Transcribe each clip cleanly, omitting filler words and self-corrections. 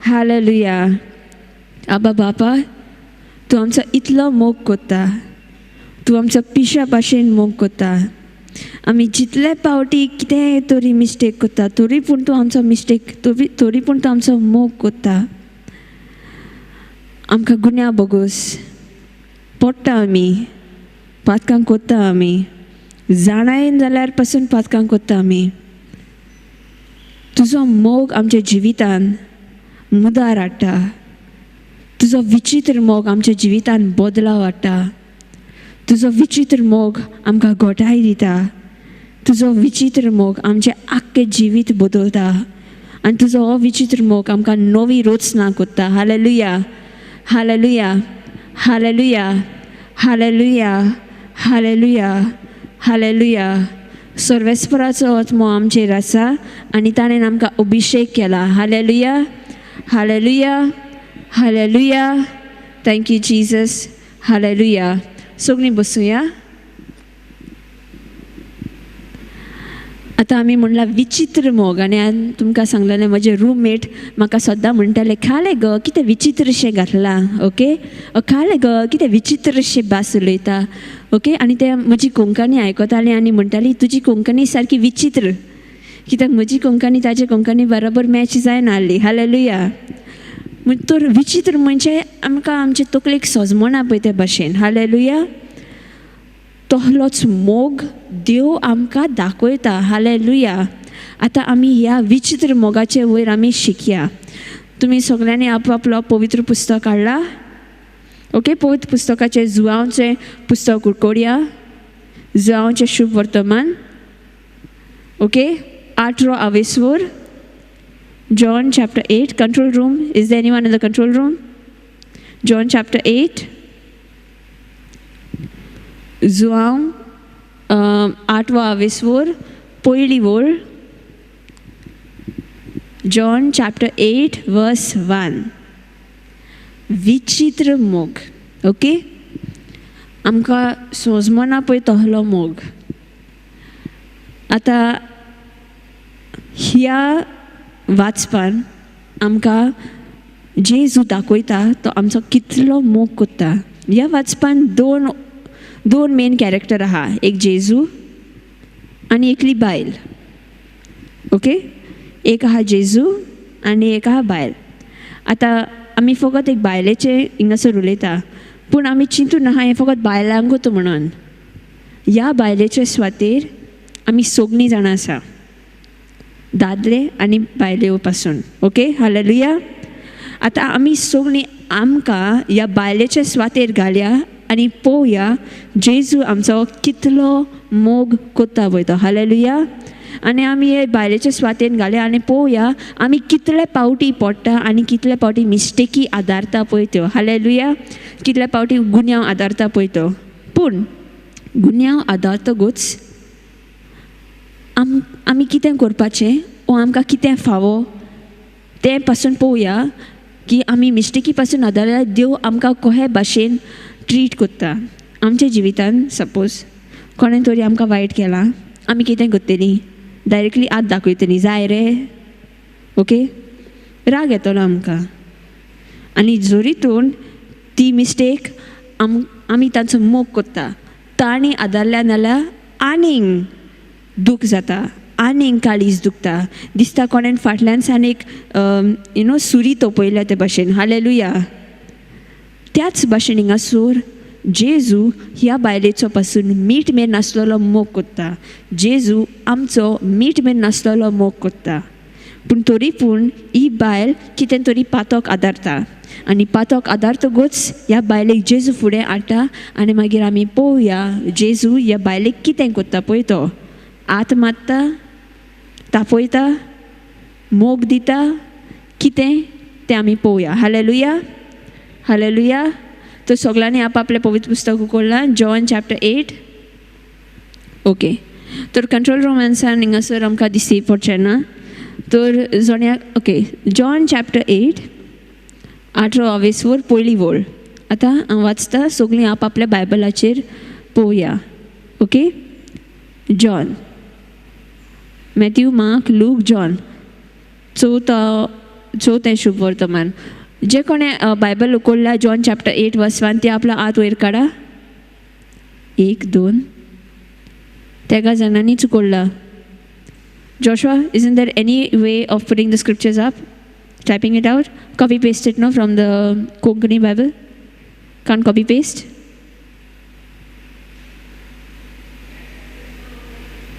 Hallelujah. आबा बापा, तूं आमचो इतलो मोग कोत्ता, तूं आमचो पिशा भाशेन मोग कोत्ता. आमी जितले पावटी कितें तरी मिस्टेक कोत्ता तरी पूण तूं आमचो मिस्टेक तरी पूण तूं आमचो मोग कोत्ता. आमकां गुन्यांव बोगोस पडटा, आमी पातकां कोत्ता, आमी जाणायन जाल्यार पासून पातकां कोत्ता आमी. तुजो मोग आमच्या जिवितान मुदार हाडटा, तुजो विचित्र मोग आमच्या जिवितान बदलाव हाडटा, तुजो विचित्र मोग आमकां घटाय दिता, तुजो विचित्र मोग आमचें आख्खें जिवीत बदलता आनी तुजो हो विचित्र मोग आमकां नवी रचना कोत्ता. Hallelujah, hallelujah, hallelujah, hallelujah, hallelujah, hallelujah. सर्वेस्पराचो आत्मो आमचेर आसा आनी ताणें आमकां अभिशेक केला. Hallelujah, hallelujah, hallelujah. Thank you Jesus. Hallelujah. सगळीं बसुया. आतां आमी म्हणलां विचित्र मोग, आनी हांवें तुमकां सांगलेलें म्हजे रुममेट म्हाका सद्दां म्हणटाले, खालें गो कितें विचित्रशें घातलां, ओके, खालें गो कितें विचित्रशें भास उलयता, ओके. आनी ते म्हजी कोंकणी आयकताले आनी म्हणटाली तुजी कोंकणी सारकी विचित्र, कित्याक म्हजी कोंकणी ताजे कोंकणी बरोबर मॅच जायना आहली. हालेलुया. तर विचित्र म्हणजे आमकां आमचे तकलेक सजमना पळय ते भाशेन. हालेलुया. तसलोच मोग देव आमकां दाखयता. हालेलुया. आतां आमी ह्या विचित्र मोगाचे वयर आमी शिकया. तुमी सगळ्यांनी आपआपलो पवित्र पुस्तक काडला, ओके. पवित्र पुस्तकाचें जुवांवचें पुस्तक उरकोडया, जुवांवचें शुभ वर्तमान, okay, 8रो आवेसवर, John chapter 8. Control room, is there anyone in the control room? John chapter 8, Joao 8वो आवेसवर, पयली वळ, जॉन चॅप्टर 8 वर्स 1. विचित्र मोग, ओके. आमकां सोजमना पळय तहलो मोग. आतां ह्या वाचपान आमकां जेजू दाखयता तो आमचो कितलो मोग कोत्ता. ह्या वाचपान दोन मेन कॅरेक्टर आहा, एक जेजू आनी एकली बायल, ओके. एक आहा जेजू आनी एक आहा बायल. आतां आमी फकत एक बायलेचें हिंगासर उलयता, पूण आमी चिंतून आहा हें फकत बायलांकूच म्हणून. ह्या बायलेचे स्वातेर आमी सगळीं जाणां आसा, दादले आनी बायले पासून, ओके. हालेलुया. आतां आमी सगळीं आमकां ह्या बायलेचे स्वातेर घालया आनी पळोवया जेजू आमचो कितलो मोग कोत्ता पळय तो. हालेलुया. आनी आमी हे बायलेचे स्वातेन घालया आनी पळोवया आमी कितले पावटी पडटा आनी कितले पावटी मिस्टेकी आदारता पळय त्यो. हालेलुया. कितले पावटी गुन्यांव आदारता पळय तो. पूण गुन्यांव आदारतकूच आमी कितें करपाचें वो आमकां कितें फावो तें पासून पळोवया की आमी मिस्टेकी पासून आदारल्यार देव आमकां कोहे भाशेन ट्रीट कोत्ता आमच्या जिवितान. सपोज कोणें तरी आमकां वायट केलां, आमी कितें करतलीं? डायरेक्टली आत दाखयतलीं, जाय रे, ओके, राग येतलो आमकां. आनी जरीतून ती मिस्टेक आमी तांचो मोग कोत्ता, तांणी आदारल्या नाल्यार आनीक दूख जाता, आनीक काळीज दुखता, दिसता कोणेन फाटल्यान सान एक you know सुरी तोपयल्या ते भाशेन. हालेलुया. त्याच भाशेन हिंगासर जेजू ह्या बायलेचो पासून मीठ मेर नासलेलो मोग कोत्ता. जेजू आमचो मीठ मेर नासलेलो मोग कोत्ता. पूण तरी पूण ही बायल कितें तरी पातक आदारता आनी पातक आदारतकूच ह्या बायलेक जेजू फुडें हाडटा आनी मागीर आमी पळोवया जेजू ह्या बायलेक कितें कोत्ता पळय तो. आत मारता, तापयता, मोग दिता, कितें तें आमी पळोवया. Hallelujah, hallelujah. तर सगळ्यांनी आपआपलें पवित्र पुस्तक उखल्लां, जॉन चॅप्टर 8, ओके. तर कंट्रोल रोमांसान हिंगासर आमकां दिसती पडचें ना. तर जोण्या, ओके, जॉन चॅप्टर 8 8रो आवेसवर पयली वळ. आतां हांव वाचता, सगळीं आपआपल्या बायबलाचेर पळोवया, okay. John, Matthew, Mark, Luke, John, चवथो चवथें शुभ वर्तमान. जे कोणें बायबल उकोडला जॉन चॅप्टर 8 वर्स 1 ते आपलो हात वयर काडा. 1 2 तेगा जाणांनी चुकोडला. Joshua, isn't there any way of putting the scriptures up? Typing it out? Copy paste it, no, from the Konkani Bible? Can't copy paste?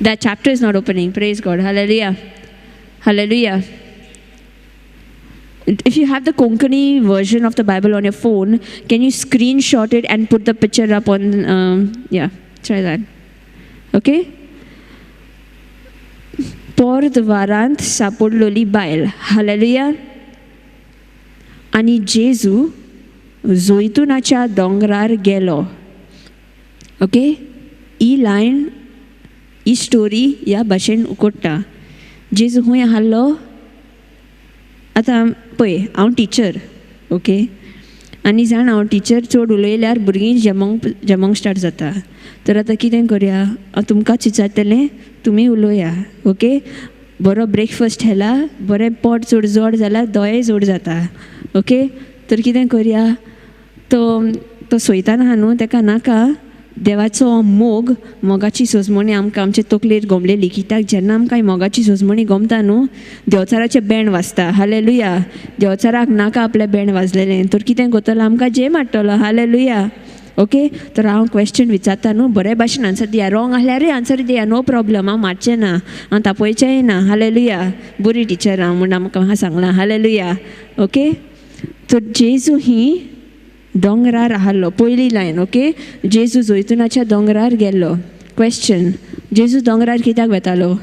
That chapter is not opening. Praise God. Hallelujah. Hallelujah. If you have the Konkani version of the Bible on your phone, can you screenshot it and put the picture up on, yeah, try that. Okay? पोरद्वारांत सापडलोली बायल. Hallelujah. आनी जेजू जैतुनाच्या दोंगरार गेलो. Okay, ही line, ही story ह्या भाशेन उकोडटा. जेजू खूंय आसलो? आतां पळय, हांव टिचर, ओके, आनी जाण हांव टिचर चड उलयल्यार भुरगीं जमोंक जमोंक स्टार्ट जाता. तर आतां कितें करया, हांव तुमकांच विचारतलें, तुमी उलोया. ओके, बरो ब्रेकफास्ट केला, बरें पोट चड जोड जाल्यार दोळे जोड जाता. ओके, तर कितें करया, तो तो सोयतान आहा न्हू, ताका नाका देवाचो मोग, मोगाची सोजमणी आमकां आमचे तकलेर गोमलेली. कित्याक जेन्ना आमकां मोगाची सोजमणी गोमता न्हू, देवचाराचें बँड वाजता. हालेलुया. देवचाराक नाका आपलें बँड वाजलेलें, तर कितें करतलो, आमकां जेम हाडटलो. हालेलुया. ओके, तर हांव क्वेश्चन विचारता न्हू, बरे भाशेन आन्सर दिया, रॉंग आसल्यारूय आन्सर दिया, नो प्रॉब्लम, हांव मारचें ना, हांव तापोवचेंय ना. हालेलुया. बरी टिचर हांव म्हूण आमकां म्हाका सांगलां. हालेलुया. ओके, तर जेजू ही दोंगरार आहलो, पयली लायन. ओके, जेजू जैतुनाच्या दोंगरार गेल्लो. क्वेश्चन, जेजू दोंगरार कित्याक वेतालो?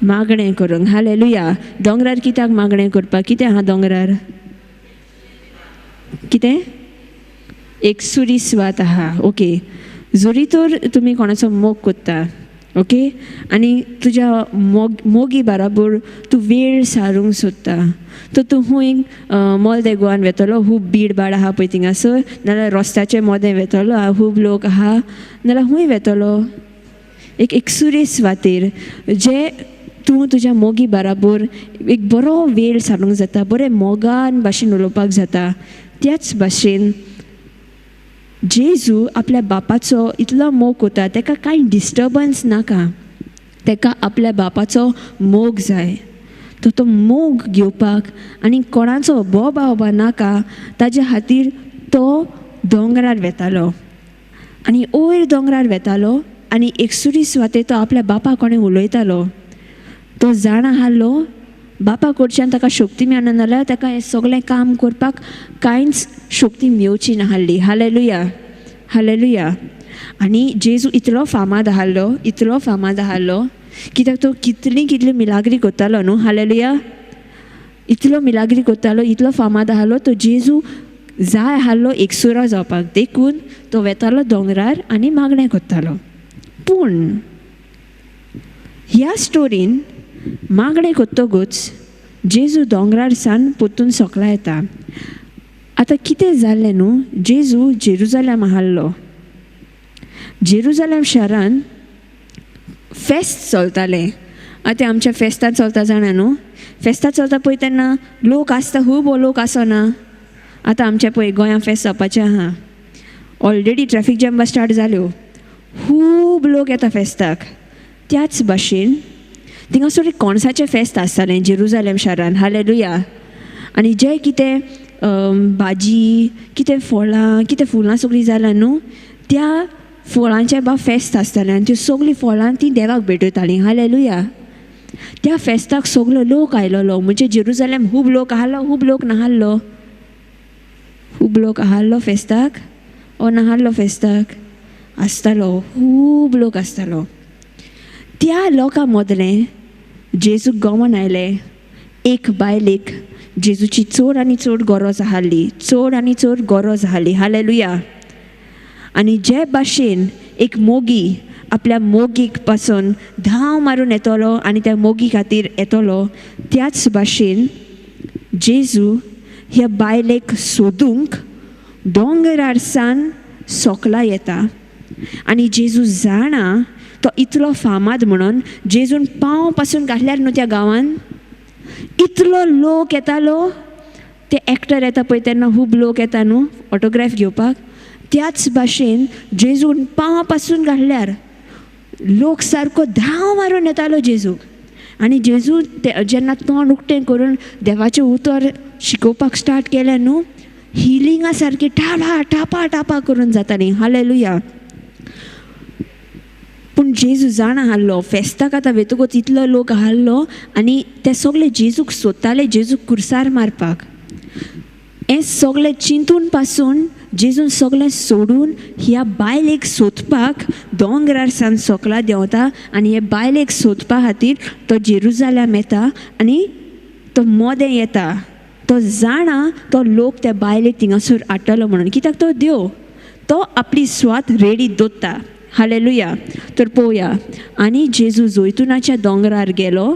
मागणें करूंक. हालेलुया. दोंगरार कित्याक मागणें करपाक? कितें आहा दोंगरार? कितें? एक सुरी स्वात आहा. ओके, जरी तर तुमी कोणाचो मोग कोत्ता, ओके, आनी तुज्या मोगी बराबर तूं वेळ सारूंक सोदता, तर तूं खूंय मोल देगवान वेतलो, खूब भीड भाड आहा पळय थिंगासर, नाल्यार रस्त्याचे मोदें वेतलो, खूब लोक आहा, नाल्यार खूंय वेतलो, एक एकसुरे सुवातेर जे तूं तुज्या मोगी बराबर एक बरो वेळ सारूंक जाता, बरें मोगान भाशेन उलोवपाक जाता. त्याच भाशेन जेजू आपल्या बापाचो इतलो मोग कोता, ताका कांय डिस्टर्बन्स नाका, ताका आपल्या बापाचो मोग जाय. तो तो मोग घेवपाक आनी कोणाचो बोबा नाका, ताजे खातीर तो दोंगरार वेतालो. आनी वयर दोंगरार वेतालो आनी एकसुरी सुवातेर तो आपल्या बापा कोणें उलयतालो. तो जाणा आहलो बापा कडच्यान ताका शक्ती मेळना जाल्यार ताका हें सगळें काम करपाक कांयच शक्ती मेवची नासली. हालेलुया. हालेलुया. आनी जेजू इतलो फामाद आहलो, इतलो फामाद आहलो, कित्याक तो कितली कितली मिलाग्री करतालो न्हू. हालेलुया. इतलो मिलाग्री करतालो, इतलो फामाद आहलो, तो जेजू जाय आहलो एकसुरो जावपाक, देखून तो वेतालो दोंगरार आनी मागणें करतालो. पूण ह्या स्टोरीन मागणें करतकूच जेजू दोंगरार सान परतून सकला येता. आतां कितें जालें न्हू, जेजू जेरुजालेम आहलो. जेरुजालेम शारान फेस्त चलतालें. आतां आमच्या फेस्तां चलता जाणा न्हू, फेस्तां चलता पळय तेन्ना लोक आसता, खूब लोक आसना. आतां आमच्या पळय गोंया फेस्त जावपाचें आहा, ऑलरेडी ट्रॅफीक जॅम स्टार्ट जाल्यो, खूब लोक येता फेस्ताक. त्याच भाशेन थिंगासर एक कोणसाचें फेस्त आसतालें जेरुजालेम शारान. हालेलुया. आनी जें कितें भाजी, कितें फळां, कितें फुलां सगळीं जालां न्हू, त्या फळांचें बा फेस्त आसतालें आनी त्यो सगळीं फळां तीं देवाक भेटयतालीं. हालेलुया. त्या फेस्ताक सगलो लोक आयलोलो, म्हणजे जेरुजालेम खूब लोक आहलो, खूब लोक नाहलो, खूब लोक आहलो फेस्ताक ओ नाहलो फेस्ताक आसतालो, खूब लोक आसतालो. त्या लोकां मदलें जेजूक गमन आयलें एक बायलेक जेजूची चड आनी चड गरज आहली, चड आनी चड गरज आहली. हालेलुया. आनी जे भाशेन एक मोगी आपल्या मोगीक पासून धांव मारून येतलो आनी त्या मोगी खातीर येतलो, त्याच भाशेन जेजू ह्या बायलेक सोदूंक दोंगरार सान सकला येता. आनी जेजू जाणा तो इतलो फामाद म्हणून जेजून पांव पासून घातल्यार न्हू त्या गांवान, इतलो लोक येतालो, ते एक्टर येता पळय तेन्ना खूब लोक येता न्हू ऑटोग्राफ घेवपाक, त्याच भाशेन जेजून पांव पासून घातल्यार लोक सारको धांव मारून येतालो जेजूक. आनी जेजू जेन्ना तोंड उक्तें करून देवाचें उतर शिकोवपाक स्टार्ट केलें न्हू, हिलिंगा सारकी टापा टापा टापा करून जातालीं. हालेलुया. पूण जेजू जाणा आहलो फेस्ताक आतां वेतकूच इतलो लोक आहलो आनी ते सगळे जेजूक सोदताले, जेजूक कुर्सार मारपाक. हें सगळें चिंतून पासून जेजून सगळें सोडून ह्या बायलेक सोदपाक दोंगरार सावन सकला देंवता आनी हे बायलेक सोदपा खातीर तो जेरुजालेम येता आनी तो मोदें येता. तो जाणा तो लोक त्या बायलेक थिंगासर हाडटलो म्हणून, कित्याक तो देव, तो आपली स्वात रेडी दवरता. हालेलुया. तर पळोवया. आनी जेजू जैतुनाच्या दोंगरार गेलो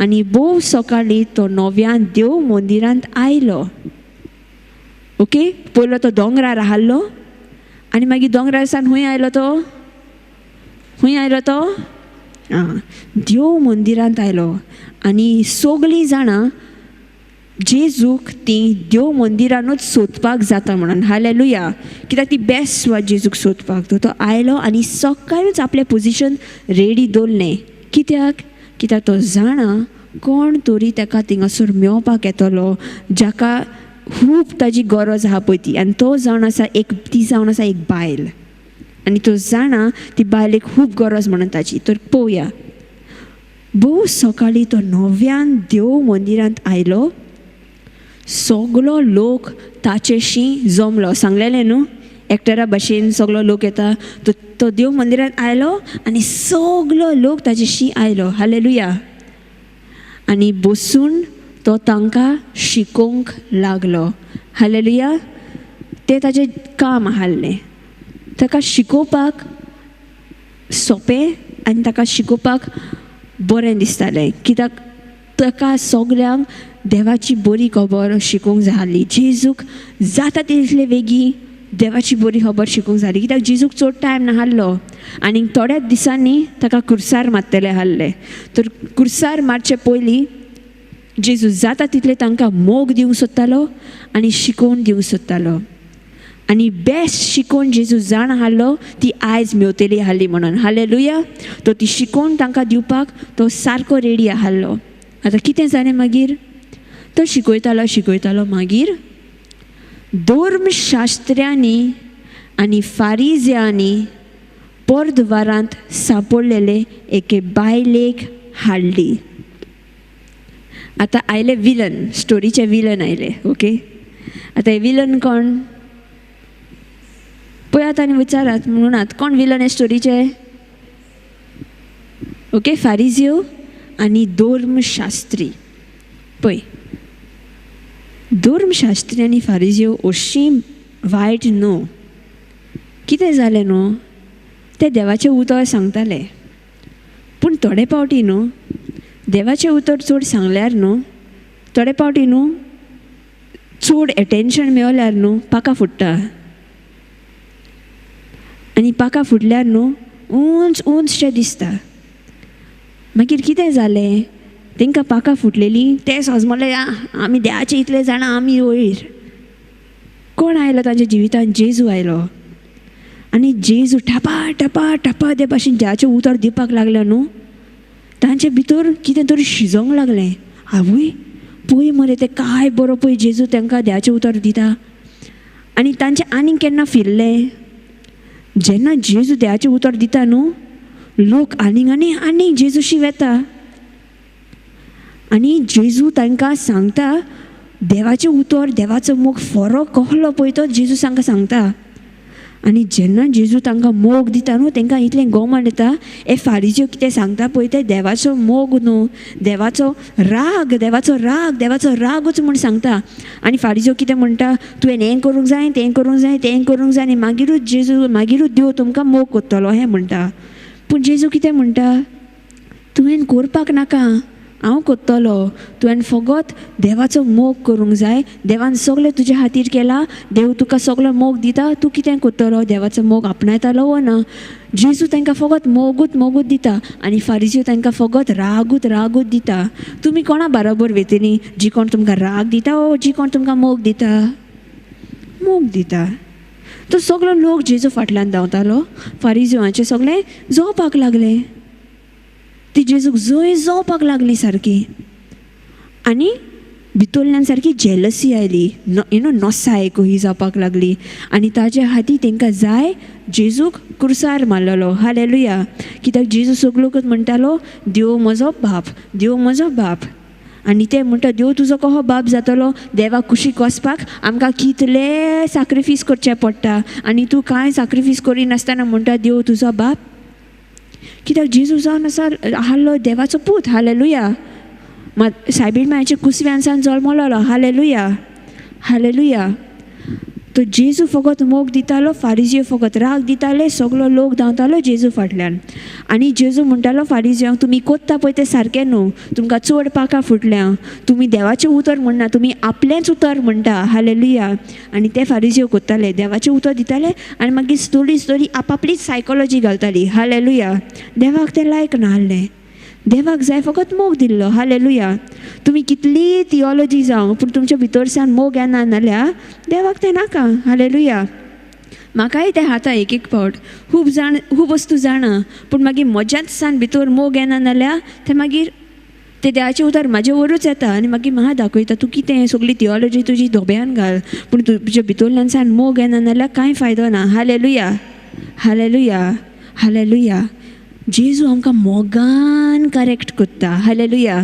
आनी भोव सकाळीं तो नव्यान देव मंदिरांत आयलो. ओके, पयलो तो दोंगरार आहलो आनी मागीर दोंगरार सावन खूंय आयलो तो? खूंय आयलो तो? आं, देव मंदिरांत आयलो. आनी सगळीं जाणां जेजूक ती देव मंदिरानूच सोदपाक जाता म्हणून. हालेलुया. कित्याक ती बेस्ट सुवात जेजूक सोदपाक. तो आयलो आनी सकाळींच आपलें पोजिशन रेडी दवरलें. कित्याक? कित्याक तो जाणा कोण तरी ताका थिंगासर मेवपाक येतलो जाका खूब ताजी गरज आहा पळय ती. आनी तो जावन आसा एक, ती जावन आसा एक बायल आनी तो जाणा ती बायलेक खूब गरज म्हणून ताजी. तर पळोवया. भोव सकाळीं तो नव्यान देव मंदिरांत आयलो, सगलो लोक ताचेशी जमलो. सांगलेलें न्हू एक्टरा भशेन सगलो लोक येता. तो देव मंदिरांत आयलो आनी सगलो लोक ताचेशी आयलो. हालेलुया. आनी बसून तो तांकां शिकोवंक लागलो. हालेलुया. तें ताजें काम आहलें, ताका शिकोवपाक सोंपें आनी ताका शिकोवपाक बरें दिसतालें, कित्याक ताका सगल्यांक देवाची बरी खबर शिकोवंक जाय आहली. जेजूक जाता तितले वेगीं देवाची बरी खबर शिकोवंक जाली, कित्याक जेजूक चड टायम नाहलो आनी थोड्याच दिसांनी ताका कुर्सार मारतले आहले. तर कुर्सार मारचे पयलीं जेजू जाता तितले तांकां मोग दिवंक सोदतालो आनी शिकोवन दिवंक सोदतालो. आनी बेस्ट शिकोवन जेजू जाण आहलो ती आयज मेवतली आहली म्हणून. हालेलुया. तो ती शिकोवन तांकां दिवपाक तो सारको रेडी आहलो. आतां कितें जालें मागीर? तो शिकयतालो शिकयतालो, मागीर धर्मशास्त्र्यांनी आनी फारिज्यांनी पोरद्वारांत सांपडलेले एके बायलेक हाडली. आतां आयले विलन, स्टोरीचे विलन आयले. ओके, आतां हे विलन कोण पळयात आनी विचारात म्हणूनात कोण विलन हे स्टोरीचे? ओके, फारिजियो आनी धर्मशास्त्री. पळय, धर्मशास्त्री आनी फारिजियो अशीं वायट न्हू. कितें जालें न्हू, ते देवाचें उतर सांगताले, पूण थोडे पावटी न्हू देवाचें उतर चड सांगल्यार न्हू, थोडे पावटी न्हू चड एटेंशन मेवल्यार न्हू पाकां फुट्टा. आनी पाकां फुटल्यार न्हू उंच उंचशें दिसता. मागीर कितें जालें, तांकां पाकां फुटलेलीं ते सजमले आमी देवाचे इतले जाणां आमी वयर. कोण आयलो तांच्या जिवितांत? जेजू आयलो. आनी जेजू ठपा ठपा ठपा ते भाशेन देवाचें उतर दिवपाक लागलो न्हू, तांचे भितर कितें तरी शिजोवंक लागलें. आवय पळय मरे ते काय बरो पळय जेजू तांकां देवाचें उतर दिता. आनी तांचें आनीक केन्ना फिरलें, जेन्ना जेजू देवाचें उतर दिता न्हू, लोक आनीक आनी आनीक जेजूशी वेता. आनी जेजू तांकां सांगता देवाचें उतर, देवाचो मोग फरक कहलो पळय तो जेजू तांकां सांगता. आनी जेन्ना जेजू तांकां मोग दिता न्हू, तांकां इतलें गोमण येता, हे फारिज्यो कितें सांगता पळय ते देवाचो मोग न्हू, देवाचो राग, देवाचो राग, देवाचो रागूच म्हूण सांगता. आनी फारिज्यो कितें म्हणटा, तुवें हें करूंक जाय, तें करूंक जाय, तें करूंक जाय, आनी मागीरूच जेजू, मागीरूच देव तुमकां मोग करतलो हें म्हणटा. पूण जेजू कितें म्हणटा, तुवें करपाक नाका, हांव कोत्तलो. तुवें फकत देवाचो मोग करूंक जाय. देवान सगळें तुज्या खातीर केलां, देव तुका सगळो मोग दिता, तूं कितें कोत्तलो? देवाचो मोग आपणायतालो वो ना? जेजू तांकां फकत मोगूत मोगूत दिता आनी फारिज्यो तांकां फकत रागूत रागूत दिता. तुमी कोणा बरोबर वयतलीं? जी कोण तुमकां राग दिता वो जी कोण तुमकां मोग दिता? मोग दिता. तो सगलो लोक जेजू फाटल्यान धांवतालो. फारिज्योआचे सगळे जोवपाक लागले. ती जेजूक जंय जोवपाक लागली सारकी. आनी भितरल्यान सारकी जेलसी आयली, you know नोसाय कही जावपाक लागली. आनी ताजे खातीर तांकां जाय जेजूक कुर्सार मारलेलो. हालेलुया. कित्याक जेजू सगलोकच म्हणटालो देव म्हजो बाप, देव म्हजो बाप. आनी ते म्हणटा देव तुजो कसो बाप जातलो? देवा कुशीक वचपाक आमकां कितले साक्रिफीस करचें पडटा आनी तूं कांय साक्रिफीस करिनासतना म्हणटा देव तुजो बाप. कित्याक जेजू जावन आसा आहलो देवाचो पूत. हालेलुया. मात सायबीण मायाच्या कुसव्यान जल्मलोलो. हालेलुया. हालेलुया. तो जेजू फकत मोग दितालो, फारिजियो फकत राग दिताले. सगलो लोक धांवतालो जेजू फाटल्यान. आनी जेजू म्हणटालो फारिजियांक, तुमी कोत्ता पळय तें सारकें न्हू, तुमकां चड पाकां फुटल्या, तुमी देवाचें उतर म्हणना, तुमी आपलेंच उतर म्हणटा. हालेलुया. आनी ते फारिजियो कोत्ताले, देवाचें उतर दिताले आनी मागीर स्लोली स्लोली आपापलीच सायकोलॉजी घालताली. हालेलुया. देवाक तें लायक नासलें. देवाक जाय फकत मोग दिल्लो. हालेलुया. तुमी कितलीय थियोलॉजी जावं पूण तुमच्या भितर सावन मोग येना नाल्यार देवाक तें नाका. हालेलुया. म्हाकाय तें खाता एक एक फावट. खूब जाण खूब वस्तू जाणा पूण मागीर म्हज्याच सान भितर मोग येना नाल्यार तें मागीर तें देवाचें उतर म्हाजे वरूच येता आनी मागीर म्हाका दाखयता तूं कितें सगळी थियोलॉजी तुजी धोब्यान घाल पूण तुज्या भितरल्यान सान मोग येना नाल्यार कांय फायदो ना. हालेलुया. हालेलुया. हालेलुया. जेजू आमकां मोगान करेक्ट कोत्ता. हालेलुया.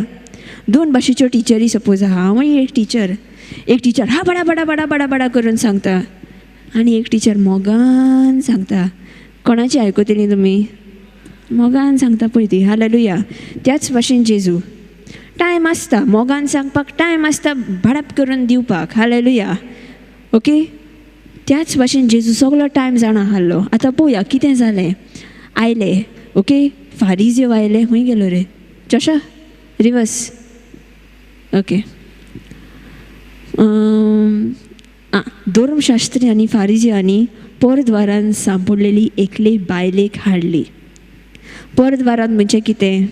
दोन भाशेच्यो टिचरी सपोज आहा, हांवूय एक टिचर. एक टिचर हा बडा बडा बडा बडा बडा करून सांगता आनी एक टिचर मोगान सांगता. कोणाची आयकतली तुमी? मोगान सांगता पळय ती. हालेलुया. त्याच भाशेन जेजू टायम आसता मोगान सांगपाक, टायम आसता भाडप करून दिवपाक. हालेलुया. ओके. त्याच भाशेन जेजू सगलो टायम जाणा आहलो. आतां पळोवया कितें जालें. आयले, ओके, फारिज्यो आयले. खंय गेलो रे चशा? रिवर्स. ओके. आं, धर्मशास्त्री आनी फारिज्यांनी परद्वारान सांपडलेली एकले बायलेक हाडली. परद्वारान म्हणजे कितें?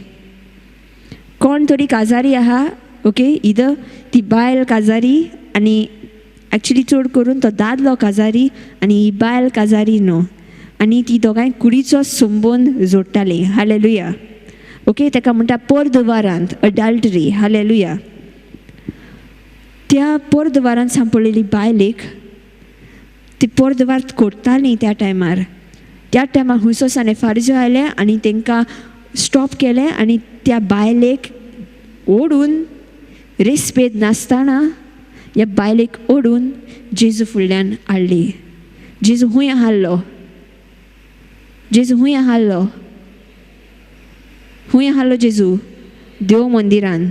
कोण तरी काजारी आहा, ओके, इद ती बायल काजारी आनी एक्चुली चड करून तो दादलो काजारी आनी ही बायल काजारी न्हू आनी ती दोगांय कुडीचो संबंद जोडटाली. हालेलुया. ओके. ताका म्हणटा परद्वारांत अडल्टरी. हालेलुया. त्या परद्वारांत सांपडलेली बायलेक ती परद्वार करताली त्या टायमार. त्या टायमार हुंयसो साने फारिजो आयले आनी तांकां स्टॉप केलें आनी त्या बायलेक ओडून रेस्पेद नासतना ह्या बायलेक ओडून जेजू फुडल्यान हाडली. जेजू खूंय आहलो? जेजू खूंय आहलो? खूंय आहलो जेजू? देव मंदिरान.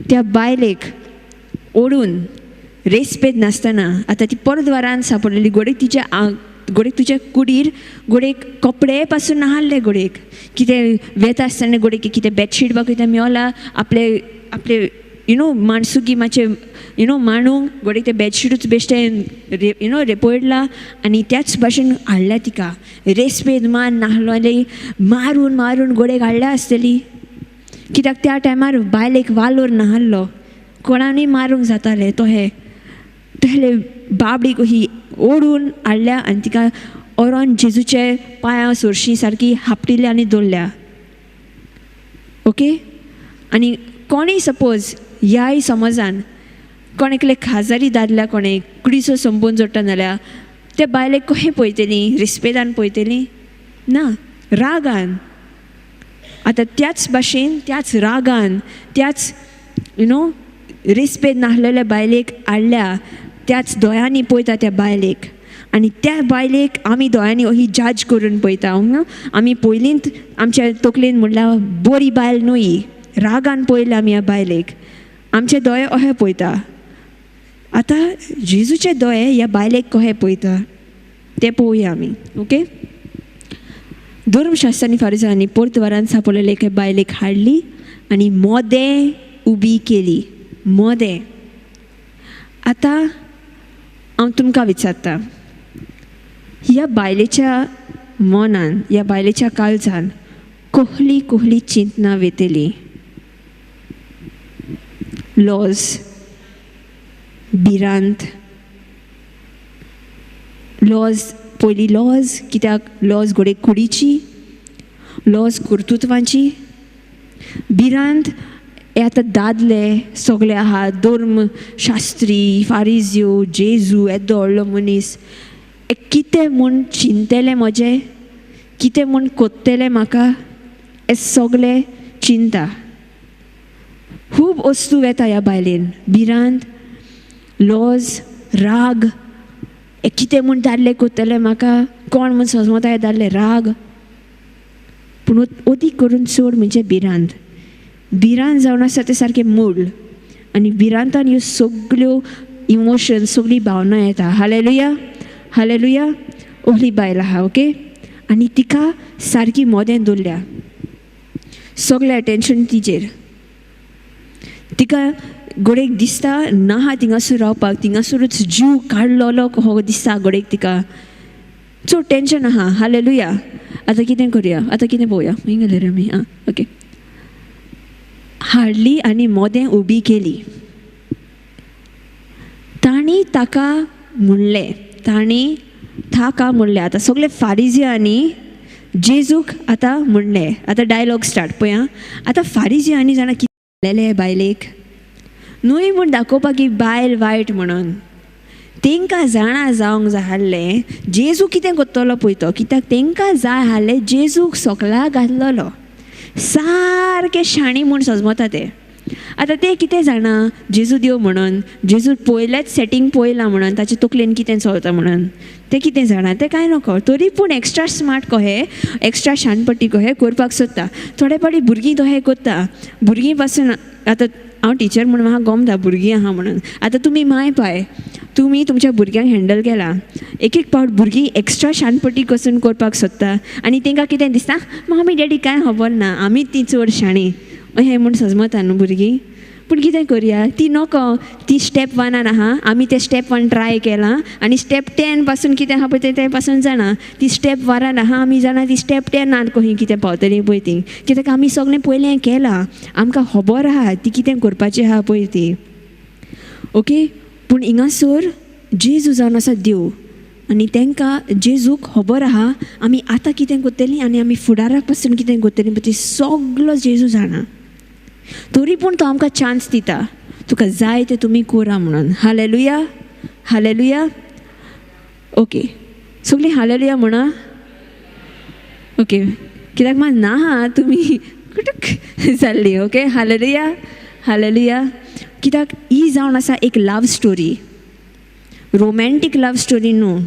त्या बायलेक ओडून रेस्पेद नासतना आतां ती परद्वारान सांपडलेली. गोडेक तिच्या गोडेक तुज्या कुडीर गोडेक कपडे पासून नाहले, गोडेक कितें वेता आसतना गोडेक कितें बेडशीट बा कितें मेवला आपले आपले you know माणसुकी मातशें you know मांडूंक गोडेक तें बेडशीटूच बेश्टें you know रेपयडलां आनी त्याच भाशेन हाडल्या तिका. रेस्पेद मान नाहलेली, मारून मारून गोडेक हाडल्या आसतली. कित्याक त्या टायमार बायलेक वालोर नाहलो, कोणानूय मारूंक जातालें. तो हे तहले बाबडी ही ओडून हाडल्या आनी तिका ओरोन जेजूचे पांयां सोरशी सारकी हापटिल्या आनी दवरल्या. ओके. आनी कोणूय सपोज ह्याय समाजान कोण एकले खाजारी दादल्या कोणें कुडीचो संबंद जोडटा जाल्यार ते बायलेक कशें पळयतलीं? रिस्पेदान पळयतलीं ना, रागान. आतां त्याच भाशेन त्याच रागान त्याच you know रेस्पेद नासलेल्या बायलेक हाडल्या, त्याच दोळ्यांनी पळयता त्या बायलेक आनी त्या बायलेक आमी दोळ्यांनी ही जज करून पळयता. आमी पयलींच आमच्या तकलेन म्हणल्यार बरी बायल न्हय, रागान पळयल्या आमी ह्या बायलेक, आमचे दोळे अशें पळयता. आतां जेजूचे दोळे ह्या बायलेक कशें पळयता तें पळोवया आमी. ओके. धर्मशास्त्रांनी फारिजांनी पोर्तवारान सांपडलेले एके बायलेक हाडली आनी मोदें उबी केली. मोदें. आतां हांव तुमकां विचारता, ह्या बायलेच्या मनान, ह्या बायलेच्या काळजान कोहली कोहली चिंतना वेतली? लॉज, भिरांत, लॉज, पयली लॉज, कित्याक लॉज घोडे कुडीची, लॉज कर्तृत्वांची भिरांत. हे आतां दादले सगळे आहा, धर्म शास्त्री, फारिज्यो, जेजू येदो व्हडलो मनीस, हे कितें म्हूण चिंतले म्हजें, कितें म्हूण कोत्तले म्हाका, हे सगळे चिंता. खूब वस्तू वेता ह्या बायलेन, भिरांत, लॉज, राग, हे कितें म्हूण दादले कोत्तले म्हाका, कोण म्हूण सजमता हे दादले, राग. पूण अदीक करून चड म्हणजे भिरांत. भिरांत जावन आसा तें सारकें मूळ, आनी भिरांतान ह्यो सगल्यो इमोशन्स, सगळीं भावनां येता. Hallelujah, hallelujah. ओहली बायल आहा, ओके, आनी तिका सारकी मोदें दवरल्या, सगळें अटेंशन तिजेर. तिका गोडेक दिसता ना हा थिंगासर रावपाक, थिंगासरूच जीव काडलोलो हो दिसता गोडेक तिका, चड टेंशन आहा. हालेलुया. आतां कितें करुया, आतां कितें पळोवया, खंय गेले रे आमी? आं, ओके. हाडली आनी मोदें उबी केली. तांणी ताका म्हणलें, तांणी ताका म्हणलें. आतां सगळे फारिजियांनी जेजूक आतां म्हणलें. आतां डायलॉग स्टार्ट पळय. आतां फारिजियांनी जाणा कितें म्हणलेलें बायलेक, न्हय म्हूण दाखोवपाक की बायल वायट म्हणून. तेंकां जाणा जावंक जाय आहलें जेजू कितें करतलो पळय तो, कित्याक तेंकां जाय आहलें जेजूक सोकला घातलेलो, सारकें शाणी म्हूण सजमता ते. आतां ते कितें जाणा जेजू देव म्हणून, जेजू पयलेंच सेटींग पळयलां म्हणून, ताचे तकलेन कितें चलता म्हणून ते कितें जाणा, तें कांय नको. तरी पूण एक्स्ट्रा स्मार्ट कहे, एक्स्ट्रा शाणपट्टी कहे करपाक सोदता. थोडे फावटी भुरगीं तशें करता. भुरगीं पासून आतां हांव टिचर म्हणून म्हाका गमता भुरगीं आहा म्हणून. आतां तुमी माय पाय, तुमी तुमच्या भुरग्यांक हँडल केला. एक एक पावट भुरगीं एक्स्ट्रा शाणपट्टी कसून करपाक सोदता आनी तांकां कितें दिसता, मामी डॅडी कांय खबर ना, आमी ती चड शाणी अशें म्हूण सजमता न्हू भुरगीं. पूण कितें करुया, ती नको, ती स्टेप वनान आहा, आमी तें स्टेप वन ट्राय केलां आनी स्टेप 10 पासून कितें आहा पळय तें पासून जाणा, ती स्टेप वनान आहा, आमी जाणा ती स्टेप 10 कहीं कितें पावतली पळय ती, कित्याक आमी सगळें पयलें केलां, आमकां खबर आहा ती कितें करपाची आहा पळय ती. ओके, पूण हिंगासर जेजू जावन आसा देव आनी तांकां जेजूक खबर आहा आमी आतां कितें करतलीं आनी आमी फुडाराक पासून कितें करतलीं पळय ती सगलो जेजू जाणा. तरी पूण तो आमकां चान्स दिता, तुका जाय तें तुमी करा म्हणून. Hallelujah, hallelujah. ओके, सगळीं हालेलुया म्हणा. ओके, कित्याक मात ना हा तुमी कुटूक जाल्ली. Okay, hallelujah, hallelujah. कित्याक ही जावन आसा एक love story, romantic love story न्हू,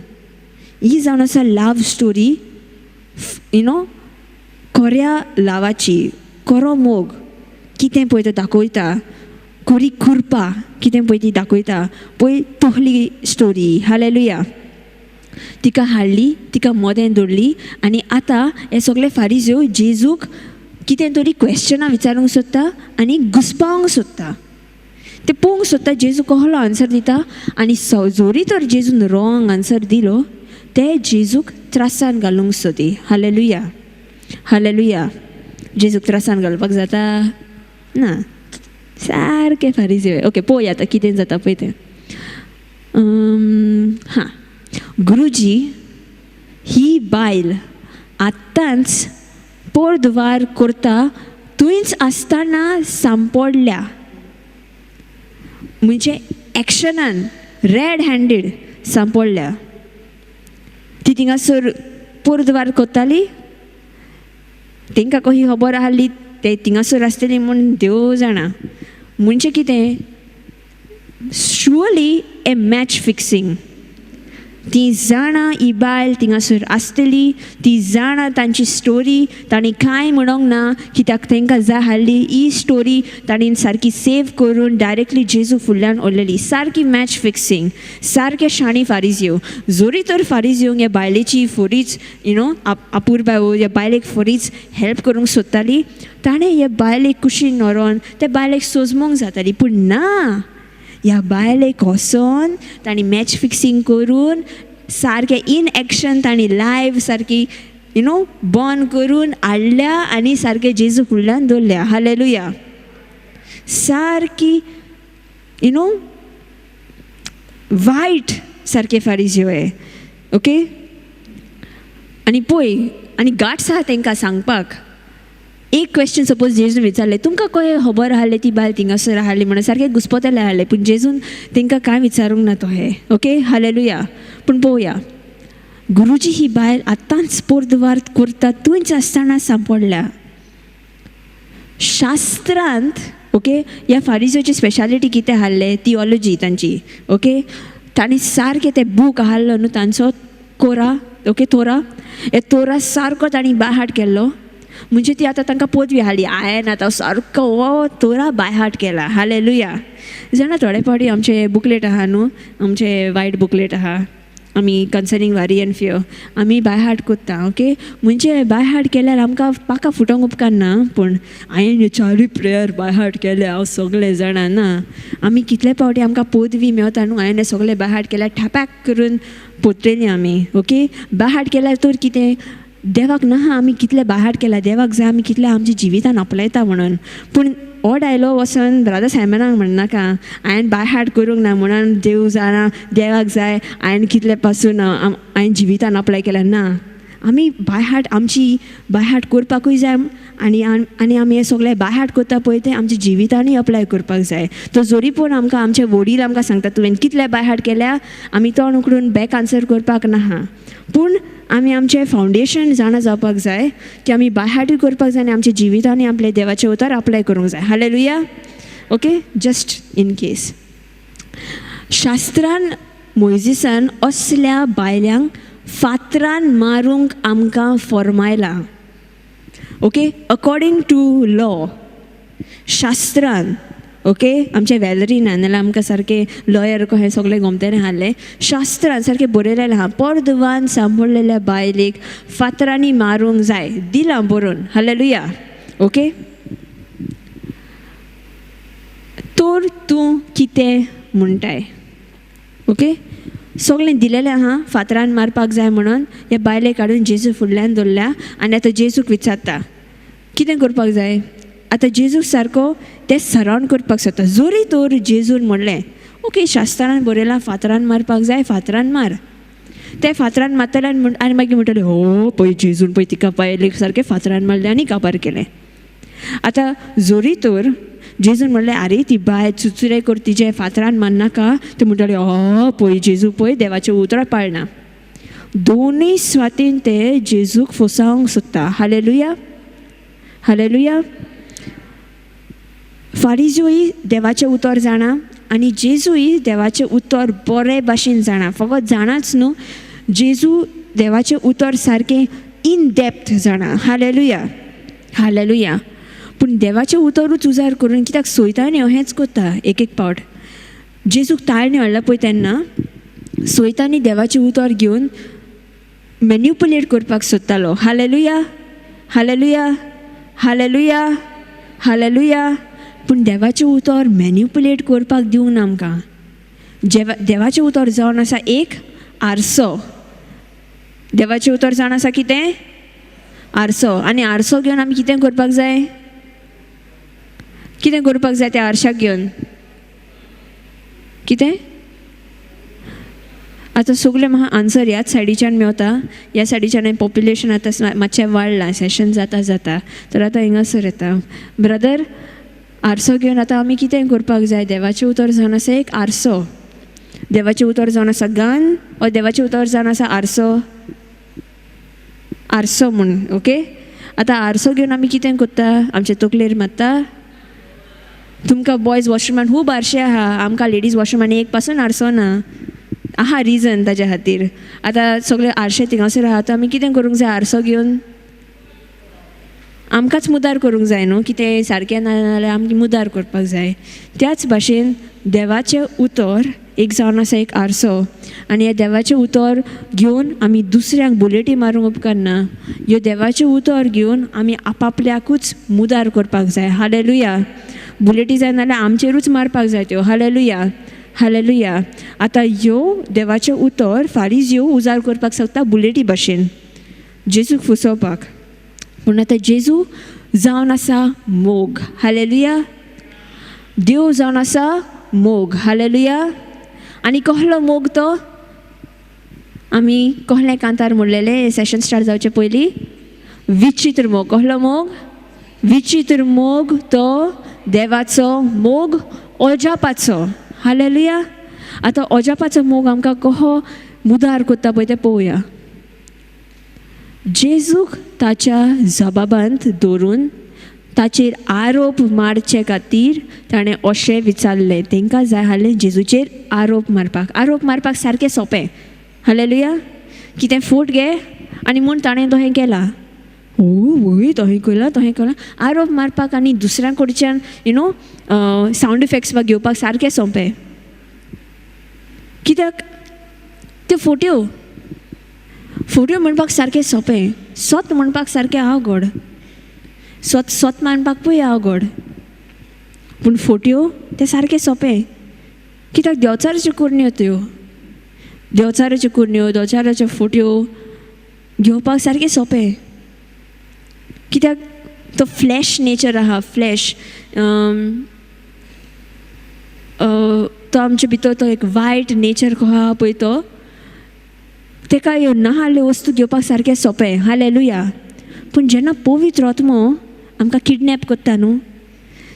ही जावन आसा लव स्टोरी, you know, खऱ्या लावाची, खरो मोग कितें पळय तो दाखयता, खरी कृपा कितें पळय ती दाखयता पळय तसली स्टोरी. हालेलुया. तिका हाडली, तिका मोदें दवरली आनी आतां हे सगळे फारिज्यो जेजूक कितें तरी क्वेश्चनां विचारूंक सोदता आनी घुसपावंक सोदता. ते पळोवंक सोदता जेजू कहलो आन्सर दिता आनी जोरी तर जेजून रॉंग आन्सर दिलो ते जेजूक त्रासान घालूंक सोदी. Hallelujah, hallelujah. जेजूक त्रासान घालपाक जाता ना, सारकें फारिज्यो. ओके, पळोवया आतां कितें जाता पळय तें. हां, गुरुजी, ही बायल आत्तांच पोरद्वार करता थंयच आसतना सांपडल्या, म्हणजे एक्शनान रेड हँडेड सांपडल्या. ती थिंगासर पोरद्वार करताली, तांकां कशी खबर आहली ते थिंगासर आसतली म्हूण देव जाणा. म्हणजे कितें, शुअरली ए मॅच फिक्सिंग. ती जाणा ही बायल थिंगासर आसतली, ती जाणा तांची स्टोरी, तांणी कांय म्हणोंक ना कित्याक तांकां जाय हाडली ही स्टोरी तांणी सारकी सेव करून डायरेक्टली जेजू फुडल्यान उरलेली. सारकी मॅच फिक्सिंग, सारके शाणी फारीज. जोरी तर फारीज ह्या बायलेची फोरीच अपुरबाय ह्या बायलेक फोरीच हेल्प करूंक सोदताली, ताणें ह्या बायलेक कुशीन व्हरोन त्या बायलेक सोजमोंक जाताली. पूण ना, ह्या बायलेक वचोन तांणी मॅच फिक्सिंग करून सारकें इन एक्शन तांणी लायव्ह सारकी बॉन करून हाडल्या आनी सारकें जेजू फुडल्यान दवरल्या. हालेलुया. सारकी वायट सारके फारीज्यो हे. ओके, आनी पळय आनी गाट्स आहा तांकां सांगपाक. एक क्वेश्चन सपोज जेजून विचारलें, तुमकां कशें खबर आहलें ती बायल थिंगासर आहली म्हणून, सारकें घुस्पतलें आहलें, पूण जेजून तांकां कांय विचारूंक ना तो हें. Okay, hallelujah. पूण पळोवया, गुरुजी ही बायल आतांच पोरद्वार करता थंयच आसतना सांपडल्या शास्त्रांत. ओके, ह्या फारिजोची स्पेशालिटी कितें आहलें, थियोलॉजी तांची. ओके, तांणी सारकें तें बूक आहलो न्हू तांचो कोरा, ओके तोरा, हे तोरा सारको तांणी बाय हार्ट केल्लो. म्हणजे ती आतां तांकां पदवी हाडली, हांवें आतां सारको हो तोरा बाय हार्ट केला. हालेलुया. जाणा थोडे फावटी आमचे बुकलेट आहा न्हू, आमचे वायट बुकलेट आहा आमी कन्सर्नींग वरी एंड फियर, आमी बाय हार्ट कोत्ता. ओके, म्हणजे बाय हार्ट केल्यार आमकां पाका फुटोंक उपकारना, पूण हांवें चारूय प्रेयर बाय हार्ट केले हांव सगळे जाणा ना. आमी कितले फावटी आमकां पदवी मेवता न्हू, हांवें सगळे बाय हार्ट केल्यार ठपाक करून पोत्रेली आमी. ओके, बाय हार्ट केल्यार तर कितें देवाक ना आमी कितले बाय हार्ट केल्या, देवाक जाय आमी कितले आमच्या जिवितान आपलायता म्हणून. पूण हो डायलॉग वचोन ब्रदर सायमनाक म्हणनाका हांवें बाय हार्ट करूंक ना म्हणून देव जाणा, देवाक जाय हांवें कितले पासून हांवें जिवितान अप्लाय केल्या ना. आमी बाय हार्ट आमची बाय हार्ट करपाकूय जाय आनी आनी आमी हें सगळें बाय हार्ट करता पळय तें आमच्या जिवितानूय अप्लाय करपाक जाय. तो जरी पूण आमकां आमचे वडील आमकां सांगता तुवें कितले बाय हार्ट केल्या, आमी तोंड उकडून बॅक आन्सर करपाक नाका, पूण आमी आमचें फावंडेशन जाणा जावपाक जाय की आमी बाय हार्टूय करपाक जाय आनी आमच्या जिवितांनी आपले देवाचें उतर अप्लाय करूंक जाय. Hallelujah. Okay, just in case शास्त्रान मोयजीसान असल्या बायल्यांक फातरान मारूंक आमकां फॉर्मायलां. ओके, अकॉर्डींग टू लॉ, शास्त्रान. ओके, आमच्या वेलरीना नाल्यार आमकां सारकें लॉयर कशें सगळें गोमतेलें हाडलें, शास्त्रान सारकें बरयलेलें आहा पोरदुवान सांबळलेल्या बायलेक फातरांनी मारूंक जाय, दिलां बरोवन. हालेलुया. ओके, तर तूं कितें म्हणटाय? ओके, सगळें दिलेलें आहा फातरान मारपाक जाय म्हणून ह्या बायलेक हाडून जेजू फुडल्यान दवरल्या आनी आतां जेजूक विचारता कितें करपाक जाय. आतां जेजूक सारको ते सरावंड करपाक सोदता. जोरी तर जेजून म्हणलें ओके शास्त्रान बरयलां फातरान मारपाक जाय, फातरान मार. ते फातरान मारतले आनी मागीर म्हणटले हो पळय जेजून पळय तिका बायलेक सारकें फातरान मारलें आनी काबार केलें. आतां जोरी तर जेजून म्हणलें आरे ती बायल चुचुरे कर तिजे फातरान मारनाका, ते म्हणटाले हो पळय जेजू पळय देवाचें उतरां पाळना. दोनूय स्वातीन ते जेजूक फोसावंक सोदता. हालेलुया. हालेलुया. फारीजूय देवाचें उतर जाणा आनी जेजूय देवाचें उतर बरे भाशेन जाणा. फकत जाणाच न्हू, जेजू देवाचें उतर सारकें इन डेप्थ जाणा. हालेलुया. हालेलुया. पूण देवाचें उतरूच उजार करून कित्याक सोयतानी अहेंच करता. एक एक पावट जेजूक ताळणी हाडला पळय तेन्ना सोयतानी देवाचें उतर घेवन मॅन्युपुलेट करपाक सोदतालो. हालेलुया. हालेलुया. हालेलुया. हालेलुया. पूण देवाचें उतर मॅन्युपुलेट करपाक दिवंक ना आमकां. देवाचें उतर जावन आसा एक आरसो. देवाचें उतर जावन आसा कितें? आरसो. आनी आरसो घेवन आमी कितें करपाक जाय? कितें करपाक जाय त्या आरशाक घेवन? कितें? आतां सगळें म्हाका आन्सर ह्याच सायडीच्यान मेवता. ह्या सायडीच्यान पॉप्युलेशन आतां मातशें वाडलां सेशन जाता जाता, तर आतां हिंगासर येता. ब्रदर, आरसो घेवन आतां आमी कितें करपाक जाय? देवाचें उतर जावन आसा एक आरसो. देवाचें उतर जावन आसा गन ओ देवाचें उतर जावन आसा आरसो? आरसो म्हूण. ओके, आतां आरसो घेवन आमी कितें करता? आमचे तकलेर मारता. तुमकां बॉयज वॉशरुमान खूब आरशे आहा, आमकां लेडीज वॉशरुमान एक पासून आरसो ना. आहा रिजन ताज्या खातीर. आतां सगळे आरशे थिंगासर आहा, आमी कितें करूंक जाय? आरसो घेवन आमकांच मुदार करूंक जाय न्हू, कितें सारकें ना जाल्यार आमकां मुदार करपाक जाय. त्याच भाशेन देवाचें उतर एक जावन आसा एक आरसो, आनी हें देवाचें उतर घेवन आमी दुसऱ्यांक बुलेटी मारूंक उपकारना. ह्यो देवाचें उतर घेवन आमी आपापल्याकूच मुदार करपाक जाय. हालेलुया. बुलेटी जाय नाल्यार आमचेरूच मारपाक जाय त्यो. Hallelujah, hallelujah. आतां ह्यो देवाचें उतर फारीज ह्यो उजार करपाक शकता बुलेटी भाशेन जेजूक फुसोवपाक. पूण आतां जेजू जावन आसा मोग. हालेलुया. देव जावन आसा मोग. हालेलुया. आनी कहलो मोग तो? आमी कहलें कांतार म्हणलेलें सेशन स्टार्ट जावचे पयलीं? विचित्र मोग. कहलो मोग? विचित्र मोग तो देवाचो मोग, अजापाचो. हालेलुया. आतां अजापाचो मोग आमकां कहो मुदार करता पळय तें पळोवया. जेजूक ताच्या जबाबांत दवरून ताचेर आरोप मारचे खातीर ताणें अशें विचारलें. तांकां जाय आहलें जेजूचेर आरोप मारपाक. आरोप मारपाक सारकें सोंपें. हालेलुया. कितें फूट गे आनी म्हूण ताणें तशें केलां. ओ वय तशें केलां, तशें केलां. आरोप मारपाक आनी दुसऱ्यां कडच्यान सावंड इफेक्ट्स बा घेवपाक सारकें सोंपें. कित्याक त्यो फोट्यो फोट्यो म्हणपाक सारकें सोंपें, सत म्हणपाक सारकें अवघड, सत सत मानपाक पळय अवघड, पूण फोट्यो तें सारकें सोंपें. कित्याक देंवचाराच्यो करण्यो त्यो, देंवचाराच्यो करण्यो, देंवचाराच्यो फोट्यो घेवपाक सारकें सोंपें. कित्याक तो फ्लॅश नेचर आहा, फ्लॅश तो आमचे भितर तो एक वायट नेचर कसो आहा पळय तो, तेका ह्यो नाहाल्ल्यो वस्तू घेवपाक सारकें सोंपें. हालेलुया. पूण जेन्ना पवित्र आत्मो आमकां किडनॅप करता न्हू,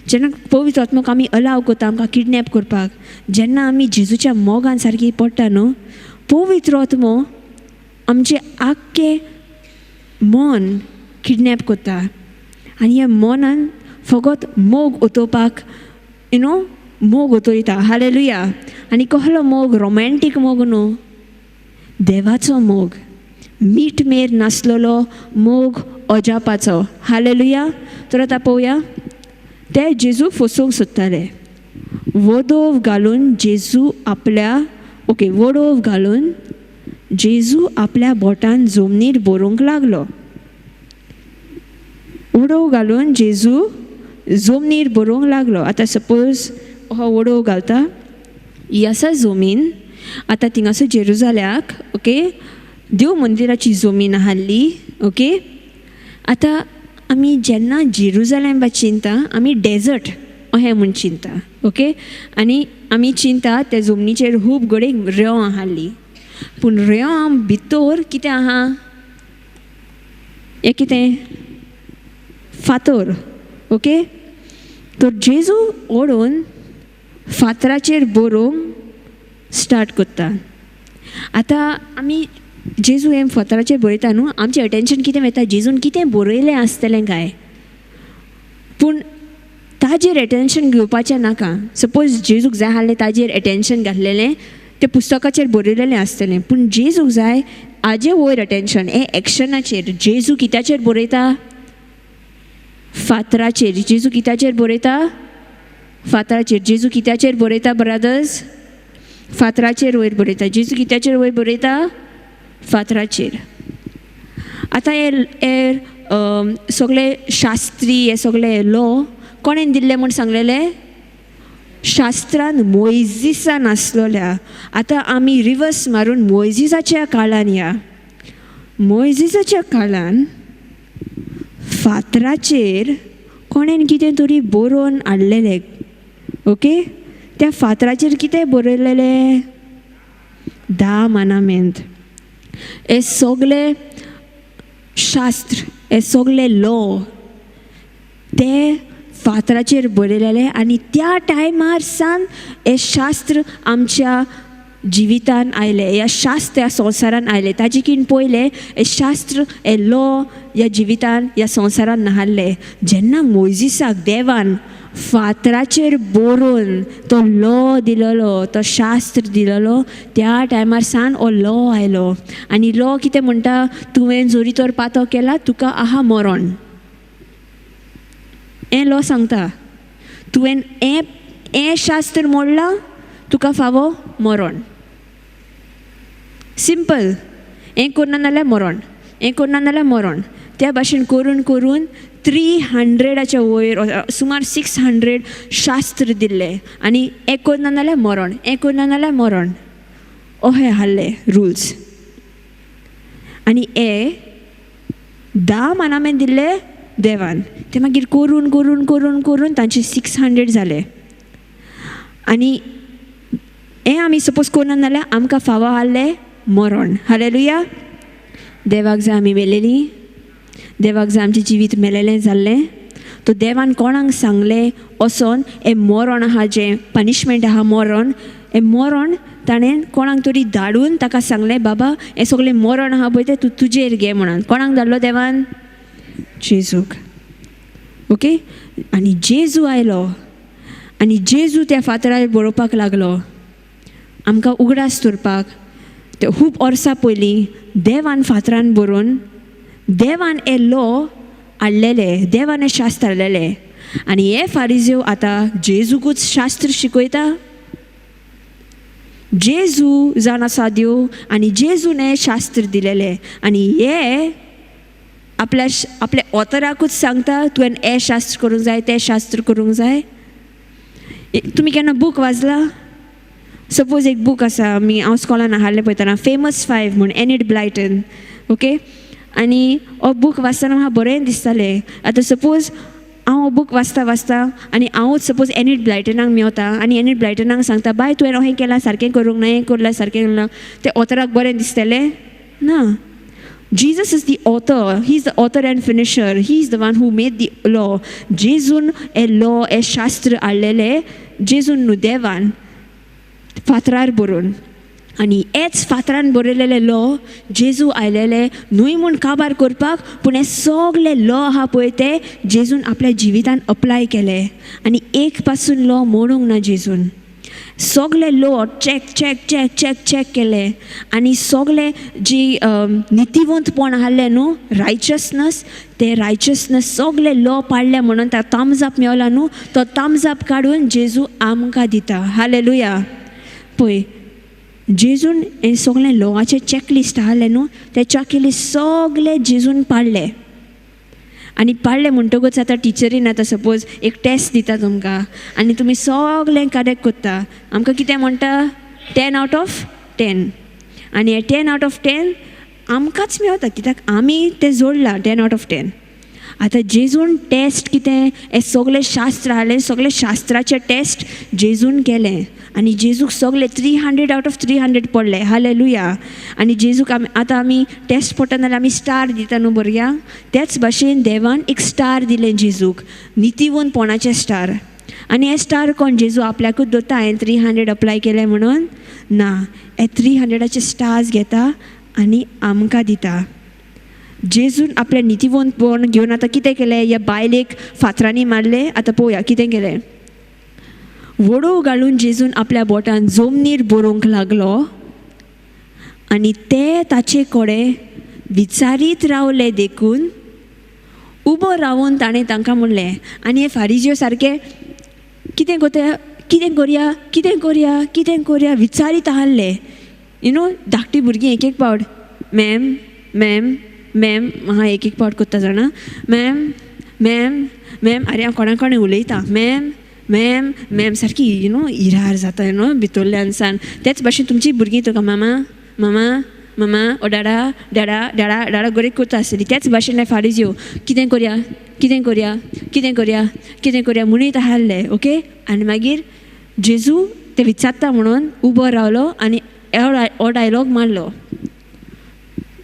जेन्ना पवित्र आत्मोक आमी अलाव करता आमकां किडनॅप करपाक, जेन्ना आमी जेजूच्या मोगान सारकी पडटा न्हू, पवित्र आत्मो आमचें आख्खें मन किडनॅप करता आनी ह्या मनान फकत मोग उतोवपाक मोग उतयता. हालेलुया. आनी कहलो मोग? रोमॅन्टीक मोग न्हू, देवाचो मोग, मीठ मेर नासलेलो मोग अजापाचो. हालेलुया. तर आतां पळोवया, ते जेजूक फसोवंक सोदताले. वडोव घालून जेजू आपल्या ओके वडोव घालून जेजू आपल्या बोटान जमनीर बरोवंक लागलो. उडोव घालून जेजू जमनीर बरोवंक लागलो. आतां सपोज हो वडोव घालता, ही आसा जमीन. आतां थिंगासर जेरुजाल्याक ओके देव मंदिराची जमीन आहली. ओके, आतां आमी जेन्ना जेरुजालेम बा चिंता, आमी डेजर्ट अशें म्हूण चिंता. ओके, आनी आमी चिंता त्या जमनीचेर खूब गडेक रेंव आहली, पूण रेंव भितर कितें आहा? हें कितें? फातर. ओके, तर जेजू ओडून फातराचेर बरोवंक स्टार्ट करता. आतां आमी जेजू हें फातराचेर बरयता न्हू, आमचें अटेंशन कितें वता? जेजून कितें बरयलें आसतलें काय? पूण ताजेर एटेंशन घेवपाचें नाका. सपोज जेजूक जाय आहलें ताजेर एटेंशन घातलेलें, तें पुस्तकाचेर बरयलेलें आसतलें, पूण जेजूक जाय हाजे वयर अटेंशन, हे एक्शनाचेर. जेजू कित्याचेर बरयता? फातराचेर. जेजू कित्याचेर बरयता? फातराचेर. जेजू कित्याचेर बरयता ब्रदर्स? फातराचेर वयर बरयता. जेजू कित्याचेर वयर बरयता? फातराचेर. आतां हे हे सगळे शास्त्री, हे सगळे लॉ कोणेन दिल्ले म्हूण सांगलेले? शास्त्रान मोयजिसान आसलोल्या. आतां आमी रिवर्स मारून मोयजिसाच्या काळान या. मोयजिसाच्या काळान फातराचेर कोणेन कितें तरी बरोवन हाडलेलें. ओके, त्या फातराचेर कितें बरयलेलें? धा मानामेंत. हे सगळे शास्त्र, हे सगळे लॉ ते फातराचेर बरयलेले आनी त्या टायमार सान हें शास्त्र आमच्या जिवितान आयलें, ह्या शास्त्र ह्या संवसारान आयलें. ताजे कीन पयलें हें शास्त्र, हें लॉ ह्या जिवितान, ह्या संवसारान नाहलें. जेन्ना मोयजिसाक देवान फातराचेर बरोवन तो लॉ दिलेलो, तो शास्त्र दिलेलो, त्या टायमार सान हो लॉ आयलो. आनी लॉ कितें म्हणटा, तुवें जोरी तर पातो केला तुका आहा मरण. हें लॉ सांगता, तुवें हें हें शास्त्र मोडलां तुका फावो मरण. सिंपल. हें करना नाल्यार मरण, हें करना नाल्यार मरण. त्या भाशेन करून करून 300च्या वयर सुमार 600 शास्त्र दिल्ले आनी हें करना नाल्यार मरण, हें करना नाल्यार मरण, अशें आहले रुल्स. आनी हे 10 मानामेन दिल्ले देवान, ते मागीर करून करून करून करून तांचे 600 जाले. आनी हें आमी सपोज करना नाल्यार आमकां फावो आहलें मरण. हालेलुया. देवाक जाय आमी मेलेलीं, देवाक जाय आमचें जिवीत मेलेलें जाल्लें. तो देवान कोणाक सांगलें वचोन हें मरण आहा, जें पनिशमेंट आहा मरण, हें मरण ताणें कोणाक तरी धाडून ताका सांगलें, बाबा हें सगळें मरण आहा पळय तें तूं तुजेर घे म्हणून. कोणाक धाडलो देवान? जेजूक. ओके. आनी जेजू आयलो आनी जेजू त्या फातरार बरोवपाक लागलो आमकां उगडास दवरपाक. ते खूब वर्सां पयलीं देवान फातरान बरोवन देवान हे लॉ हाडलेले, देवान हें शास्त्र हाडलेलें. आनी हे फारिजेव आतां जेजूकूच शास्त्र शिकयता. जेजू जावन आसा देव आनी जेजून हें शास्त्र दिलेलें आनी हे आपल्या आपल्या ऑथराकूच सांगता तुवें हें शास्त्र करूंक जाय, तें शास्त्र करूंक जाय. तुमी केन्ना बूक वाचला? सपोज एक बूक आसा, आमी हांव स्कॉलान आसलें पळयतना, फेमस फायव म्हूण, एनिड ब्लायटन. ओके. आनी हो बूक वाचतना म्हाका बरें दिसतालें. आतां सपोज हांव हो बूक वाचता वाचता आनी हांवूच सपोज एनिड ब्लायटनाक मेवता आनी एनिड ब्लायटनाक सांगता, बाय तुवें अहें केलां सारकें करूंक ना, हें करलां सारकें करूंक ना, तें ऑथराक बरें दिसतलें ना. Jesus is the author. He is the author and finisher. He is the one who made the law. जेजून हे लॉ, हे शास्त्र हाडलेले, जेजून न्हू देवान फातरार बरोवन. आनी हेच फातरान बरयलेले लॉ जेजू आयलेले न्हय म्हूण काबार करपाक, पूण हे सगळे लॉ आहा पळय ते जेजून आपल्या जिवितान अप्लाय केले आनी एक पासून लॉ मोडूंक ना जेजून. सगळे law check check check check check केले आनी सगळे जी नितीवंतपण आहलें न्हू, रायचसनस, ते रायचसनस सगळे लॉ पाडले म्हणून तो थम्स अप मेवला न्हू, तो थम्स अप काडून जेजू आमकां दिता. हालेलुया. पळय जेजून हें सगळें लॉवाचें चॅकलिस्ट आहलें न्हू, तें चॅकलिस्ट सगळें जेजून पाडलें. आनी पाडलें म्हणटकूच आतां टिचरीन आतां सपोज एक टेस्ट दिता तुमकां आनी तुमी सगळें करेक्ट करता, आमकां कितें म्हणटा? 10 आवट ऑफ 10. आनी हें 10 आवट ऑफ 10 आमकांच मेवता कित्याक आमी तें जोडलां 10 आवट ऑफ 10. आतां जेजून टेस्ट कितें हें सगळें शास्त्र आहलें, सगळें शास्त्राचें टेस्ट जेजून केलें आनी जेजूक सगळे 300 आवट ऑफ 300 पडले. हालेलुया. आनी जेजूक आमी आतां आमी टेस्ट पडटा जाल्यार आमी स्टार दिता न्हू भुरग्यांक, त्याच भाशेन देवान एक स्टार दिलें जेजूक, नितीवंतपणाचें स्टार. आनी हें स्टार कोण जेजू आपल्याकूच दवरता हांवें 300 अप्लाय केलें म्हणून? ना, हे 300चे स्टार्स घेता आनी आमकां दिता. जेजून आपलें नितीवंतपण घेवन आतां कितें केलें? ह्या बायलेक फातरांनी मारलें. आतां पळोवया कितें केलें. वडोव घालून जेजून आपल्या बोटान जमनीर बरोवंक लागलो आनी ते ताचे कडेन विचारीत रावले देखून उबो रावून ताणें तांकां म्हणलें. आनी हे फारिज्यो सारके कितें करता, कितें करया, कितें करया, कितें करया विचारीत आहले. You know धाकटी भुरगीं एक एक पावट मॅम मॅम मॅम म्हाका एक एक पावट करता जाणा, मॅम मॅम मॅम, आरे हांव कोणा कोणा उलयतां, मॅम मॅम मॅम, सारकी you know इरार जाता you know भितरल्यान सान. तेच भाशेन तुमची भुरगीं तुका मामा मामा मामा ओ डाडा डाडा डाडा डाडा गोरे करता आसतली. त्याच भाशेन फारिज्यो कितें करया, कितें करया, कितें करया, कितें करया म्हणीत आहले. ओके. आनी मागीर जेजू ते विचारता म्हणून उबो रावलो आनी हो डायलॉग मारलो,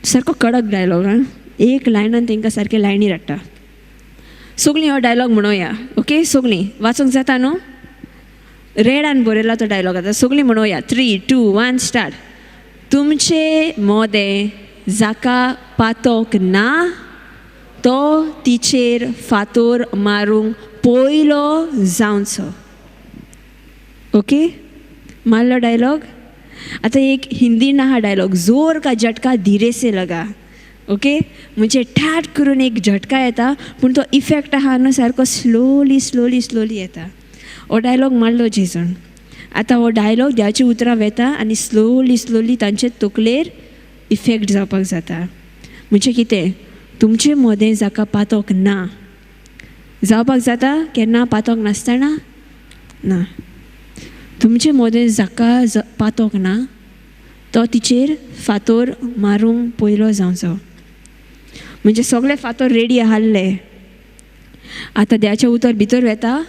सारको कडक डायलॉग. आं, एक लायनान तांकां सारकें लायनी हाडटा. सगळीं हो डायलॉग म्हणोया. ओके, सगळीं वाचूंक जाता न्हू? रेडान बरयला तो डायलॉग, आतां सगळीं म्हणोया. 3 2 1 स्टार्ट. तुमचे मोदें जाका पातोक ना तो तिचेर फातोर मारूंक पयलो जावचो. ओके, मारलो डायलॉग. आतां एक हिंदी ना हा डायलॉग, जोर का झटका धीरे से लगा. ओके, म्हणजे ठाट करून एक झटका येता पूण तो इफेक्ट आहा न्हू सारको स्लोली स्लोली स्लोली येता. हो डायलॉग मारलो जेजून. आतां हो डायलॉग देवाची उतरां वेता आनी स्लोली स्लोली तांचे तकलेर इफेक्ट जावपाक जाता. म्हणजे कितें, तुमचे मदें जाका पातोक ना जावपाक जाता केन्ना पातोक नासतना ना, तुमचे मदें जाका पातोक ना तो तिचेर फातोर मारूंक पयलो जावचो. म्हणजे सगळे फातोर रेडी आसले. आतां देवाचें उतर भितर वेता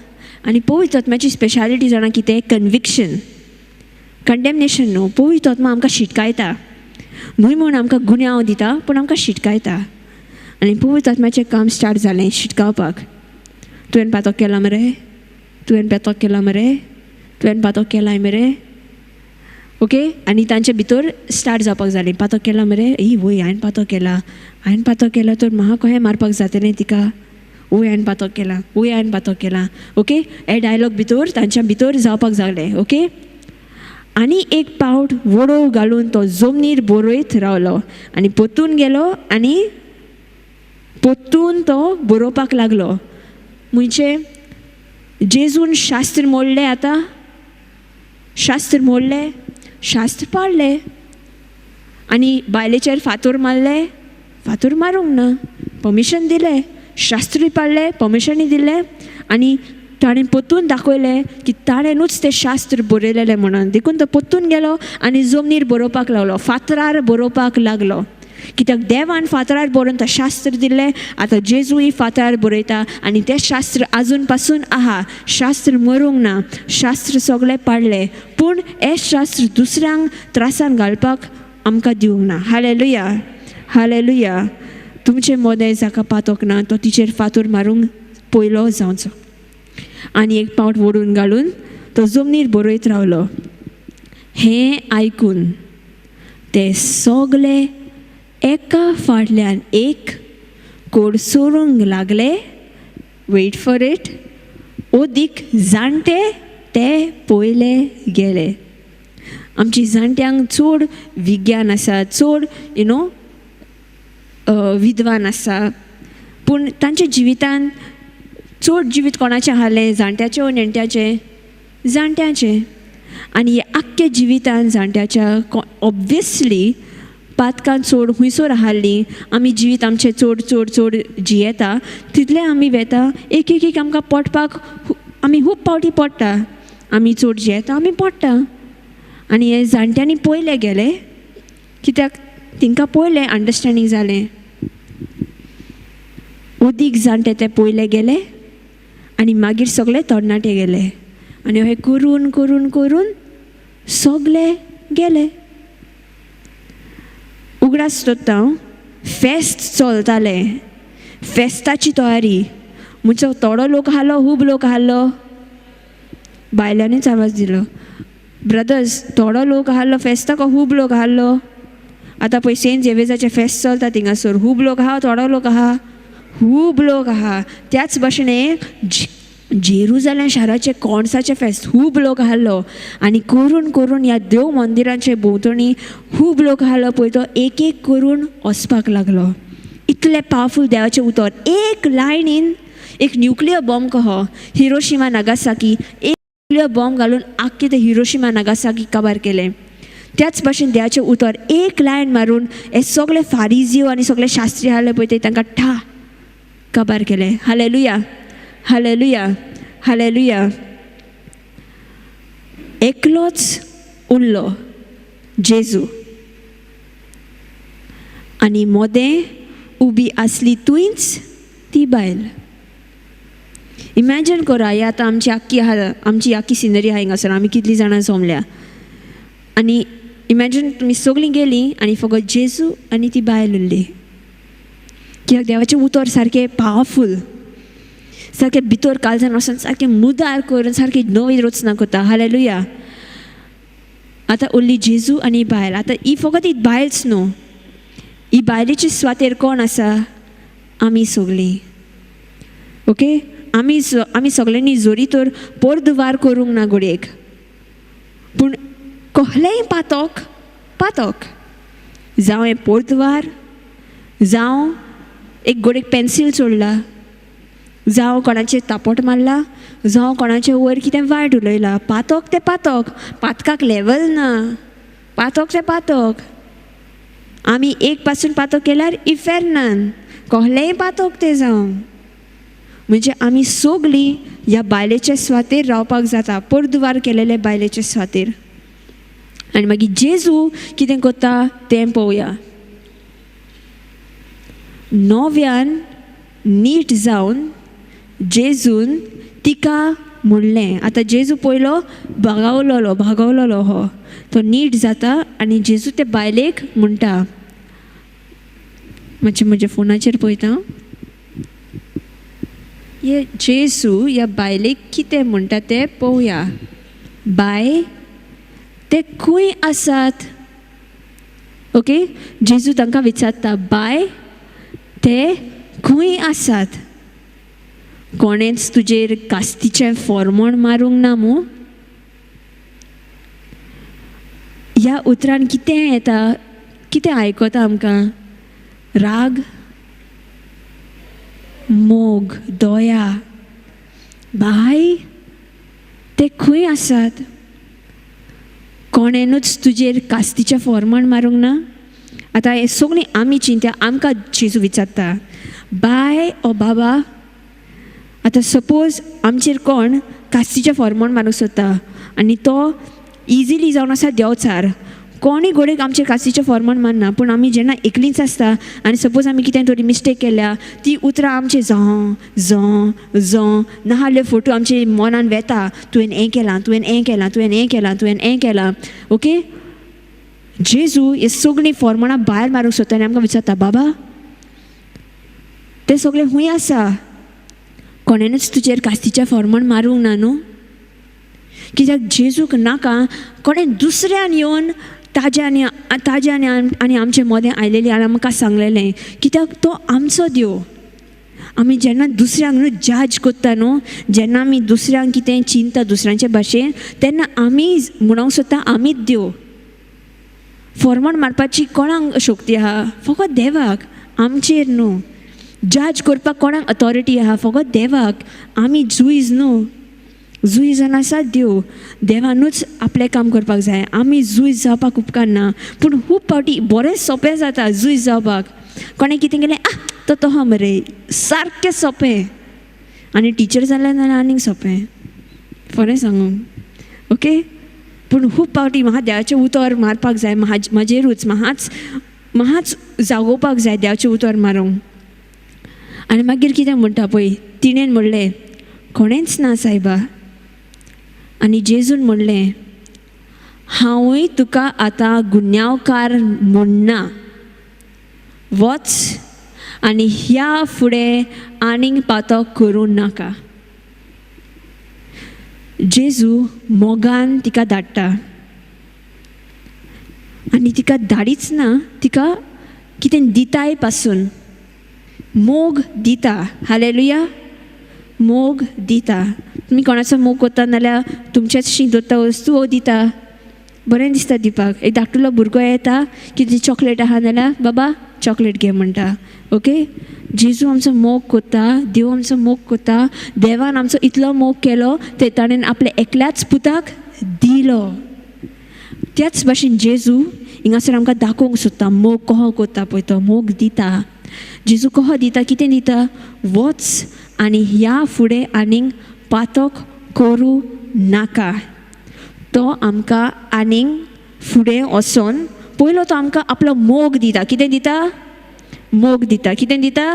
आनी पवित्र आत्म्याची स्पेशालिटी जाणा कितें, कन्विक्शन, कंडेमनेशन न्हू. पवित्र आत्मा आमकां शिटकायता, न्हय म्हूण आमकां गुन्यांव दिता पूण आमकां शिटकायता. आनी पवित्र आत्म्याचें काम स्टार्ट जालें शिटकावपाक. तुवें पातोक केला मरे, तुवें पातोक केला मरे, तुवें पातोक केलाय मरे. ओके, आनी तांचे भितर स्टार्ट जावपाक जालें, पातोक केला मरे, ई वय हांवें पातोक केला, हांवें पातोक केला तर म्हाका कशें मारपाक जातलें तिका, वय हांवें पातोक केला, वय हांवें पातोक केला. ओके, हे डायलॉग भितर तांच्या भितर जावपाक जालें. ओके, आनी एक पावट वडोव घालून तो जमनीर बरयत रावलो आनी पोतून गेलो आनी पोतून तो बरोवपाक लागलो. म्हणजे जेजून शास्त्र मोडलें, आतां शास्त्र मोडलें, शास्त्र पाळ्ळें आनी बायलेचेर फातोर मारले, फातोर मारूंक ना, परमिशन दिलें, शास्त्रूय पाळ्ळें, परमिशनूय दिलें आनी ताणें पोतून दाखयलें की ताणेंनूच तें शास्त्र बरयलेलें म्हणून. देखून तो पोतून गेलो आनी जमनीर बरोवपाक लागलो, फातरार बरोवपाक लागलो. कित्याक देवान फातरार बरोवन तें शास्त्र दिलें, आतां जेजूय फातरार बरयता आनी तें शास्त्र आजून पासून आहा. शास्त्र मरूंक ना, शास्त्र सगळें पाडलें पूण हें शास्त्र दुसऱ्यांक त्रासान घालपाक आमकां दिवंक ना. Hallelujah, hallelujah. तुमचे मोदें जाका पातोक ना तो तिचेर फातोर मारूंक पयलो जावचो. आनी एक पावट वडून घालून तो जमनीर बरयत रावलो. हें आयकून ते सगळे एका फाटल्यान एक कोडसोरूंक लागले. वेट फॉर it, ओदीक जाणटे ते पयले गेले. आमची जाणट्यांक चड विज्ञान आसा, चड you know विद्वान आसा, पूण तांच्या जिवितान चड जिवीत कोणाचें आसलें, जाणट्याचें वो नेणट्याचें? जाणट्याचें. आनी आख्ख्या जिवितान जाणट्याच्या ऑब्वियसली पातकां चड हुंयसर आसलीं, आमी जिवीत आमचें चड चड चड जियेता तितलें आमी वेता एक एक एक आमकां पडपाक आमी खूब पावटी पडटा, आमी चड जियेता आमी पडटा. आनी हे जाणट्यांनी पयले गेले कित्याक तांकां पयलें अंडरस्टँडींग जालें. उदीक जाणटे ते पयले गेले आनी मागीर सगळे तरणाटे गेले आनी अशें करून करून करून सगळे गेले. उगडास दवरता हांव, फेस्त चलतालें, फेस्ताची तयारी, म्हणजे थोडो लोक आहलो, खूब लोक आहलो, बायलांनीच आवाज दिलो, ब्रदर्स थोडो लोक आहलो फेस्ताक, खूब लोक आहलो. आतां पळय सेंट झेवियर्साचें फेस्त चलता थिंगासर, खूब लोक आहा, थोडो लोक आहा, खूब लोक आहा. त्याच भाशेन जेरुजालेम शाराचें कोणसाचें फेस्त खूब लोक आहलो आनी करून करून ह्या देव मंदिराचे भोंवतणी खूब लोक आहलो. पळय तो एक एक करून वचपाक लागलो. इतलें पावरफूल देवाचें उतर, एक लायनीन एक न्युक्लियर बॉम्ब कहो हिरोशिमा नागासाकी, एक न्युक्लियर बॉम्ब घालून आख्खे ते हिरोशिमा नागासाकी काबार केलें. त्याच भाशेन देवाचें उतर एक लायन मारून हे सगळे फारिजियो आनी सगळे शास्त्री आहले पळय ते तांकां ठा काबार केलें. Hallelujah, hallelujah, hallelujah. एकलोच उरलो जेजू आनी मोदें उबी आसली थंयच ती बायल. इमॅजीन करा, ही आतां आमची आख्खी आहा, आमची आख्खी सिनरी आहा हिंगासर, आमी कितलीं जाणां जमल्या आनी इमॅजीन तुमी सगळीं गेलीं आनी फकत जेजू आनी ती बायल उरली. कित्याक देवाचें उतर सारकें पावरफूल, सारकें भितर काळजान वचून सारकें मुदार करून सारकी नवी रचना करता. हालेलुया. आतां उरली जेजू आनी बायल. आतां ही फकत ही बायलच न्हू, ही बायलेची सुवातेर कोण आसा? आमी सगळीं. ओके, आमी आमी सगळ्यांनी जोरी तर पोरदुवार करूंक ना घडयेक, पूण कहलेंय पातोक पातोक, जावं हें पोरदुवार, जावं एक गोडेक पेन्सील सोडला, जावं कोणाचेर तापोट मारला, जावं कोणाचे वयर कितें वायट उलयला, पातोक तें पातोक, पातकाक लेवल ना, पातोक तें पातोक. आमी एक पासून पातोक केल्यार इफेर्नान, कहलेंय पातोक तें जावं. म्हणजे आमी सगळीं ह्या बायलेचे स्वातेर रावपाक जाता, पोरदुवार केलेले बायलेचे स्वातेर. आनी मागीर जेजू कितें करता तें पळोवया. नव्यान नीट जावन जेजून तिका म्हणलें. आतां जेजू पयलो भागावलोलो भागवलोलो हो, तो नीट जाता आनी जेजू ते बायलेक म्हणटा, मातशें म्हज्या फोनाचेर पळयता, हे जेजू ह्या बायलेक कितें म्हणटा तें पळोवया. बाय ते खंय आसात? ओके, जेजू तांकां विचारता, बाय ते खंय आसात? कोणेंच तुजेर कास्तीचें फॉर्मोण मारूंक ना मू? ह्या उतरान कितें येता, कितें आयकता आमकां? राग, मोग, दया. बाय ते खंय आसात? कोणेनूच तुजेर कास्तीचें फॉर्मण मारूंक ना? आतां हें सगळीं आमी चिंत्या, आमकां जेजू विचारता, बाय ओ बाबा. आतां सपोज आमचेर कोण कास्तीचें फॉर्मण मारूंक सोदता आनी तो इजिली जावन आसा देंवचार, कोणूय घडयेक आमचेर कास्तीचें फॉर्मण मारना, पूण आमी जेन्ना एकलींच आसता आनी सपोज आमी कितें थोडी मिस्टेक केल्या, ती उतरां आमचे झ झ झ नाहले फोटो आमचे मनान वेता, तुवें हें केलां, तुवें हें केलां, तुवें हें केलां, तुवें हें केलां. ओके, जेजू हे सगळीं फॉर्मणां भायर मारूंक सोदता आनी आमकां विचारता, बाबा ते सगळे खूंय आसा? कोणेनूच तुजेर कास्तीचें फॉर्मण मारूंक ना न्हू? कित्याक जेजूक नाका कोणें दुसऱ्यान येवन ताजे आनी ताजे आनी आनी आमचे मदें आयलेली आनी आमकां सांगलेलें, कित्याक तो आमचो देव. आमी जेन्ना दुसऱ्यांक न्हू जज करता न्हू, जेन्ना आमी दुसऱ्यांक कितें चिंता दुसऱ्यांचे भाशेन, तेन्ना आमी म्हणूंक सोदता आमीच देव. फॉर्मण मारपाची कोणाक शक्ती आहा? फकत देवाक, आमचेर न्हू. जज करपाक कोणाक अथॉरिटी आहा? फकत देवाक. आमी जुईज न्हू, जुईज जावन आसा देव. देवानूच आपलें काम करपाक जाय, आमी जुईज जावपाक उपकारना. पूण खूब फावटी बरें सोंपें जाता जुईज जावपाक. कोणें कितें केलें, आ तो तो मरे, सारकें सोंपें. आनी टिचर जाल्यार जाल्यार आनीक सोंपें, खरें सांगू. ओके, पूण खूब फावटी म्हाका देवाचें उतर मारपाक जाय, म्हाजेरूच म्हाकाच म्हाकाच जागोवपाक जाय देवाचें उतर मारूंक. आनी मागीर कितें म्हणटा पळय, तिणेन म्हणलें, कोणेंच ना सायबा. आनी जेजून म्हणलें, हांवूय तुका आतां गुन्यांवकार म्हणना, वच आनी ह्या फुडें आनीक पातक करूं नाका. जेजू मोगान तिका धाडटा आनी तिका धाडीच ना, तिका कितें दिताय पासून, मोग दिता. हालेलुया, मोग दिता. तुमी कोणाचो मोग करता नाल्यार तुमचेच शी दवरता वस्तू हो दिता, बरें दिसता दिवपाक. एक धाकटुलो भुरगो येता, कितें चॉकलेट आहा जाल्यार बाबा चॉकलेट घे म्हणटा. ओके, जेजू आमचो मोग करता, देव आमचो मोग करता. देवान आमचो इतलो मोग केलो ते ताणें आपल्या एकल्याच पुताक दिलो. त्याच भाशेन जेजू हिंगासर आमकां दाखोवंक सोदता मोग कहो करता पळय, तो मोग दिता. जेजू कहो दिता, कितें दिता? वच आनी ह्या फुडें आनीक पातक करूं नाका. तो आमकां आनीक फुडें वचोन पयलो तो आमकां आपलो मोग दिता. कितें दिता? मोग दिता. कितें दिता?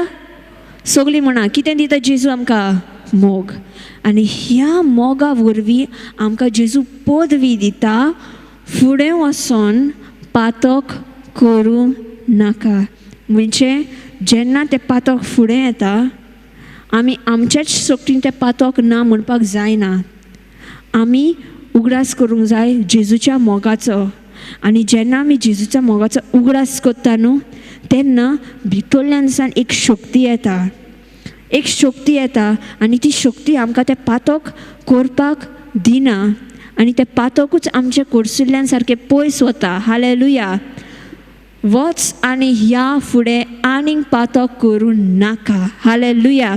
सगळीं म्हणा, कितें दिता जेजू आमकां? मोग. आनी ह्या मोगा वरवीं आमकां जेजू पदवी दिता, फुडें वचोन पातक करूं नाका. म्हणजे जेन्ना तें पातक फुडें येता, आमी आमच्याच शक्तीन तें पातक ना म्हणपाक जायना. आमी उगडास करूंक जाय जेजूच्या मोगाचो. आनी जेन्ना आमी जेजूच्या मोगाचो उगडास करता न्हू, तेन्ना भितरल्यान सान एक शक्ती येता. एक शक्ती येता आनी ती शक्ती आमकां तें पातक करपाक दिना आनी तें पातकूच आमचे कोर्सुल्ल्यान सारकें पयस वता. हालेलुया. वच आनी ह्या फुडें आनीक पातक करूं नाका. हालेलुया.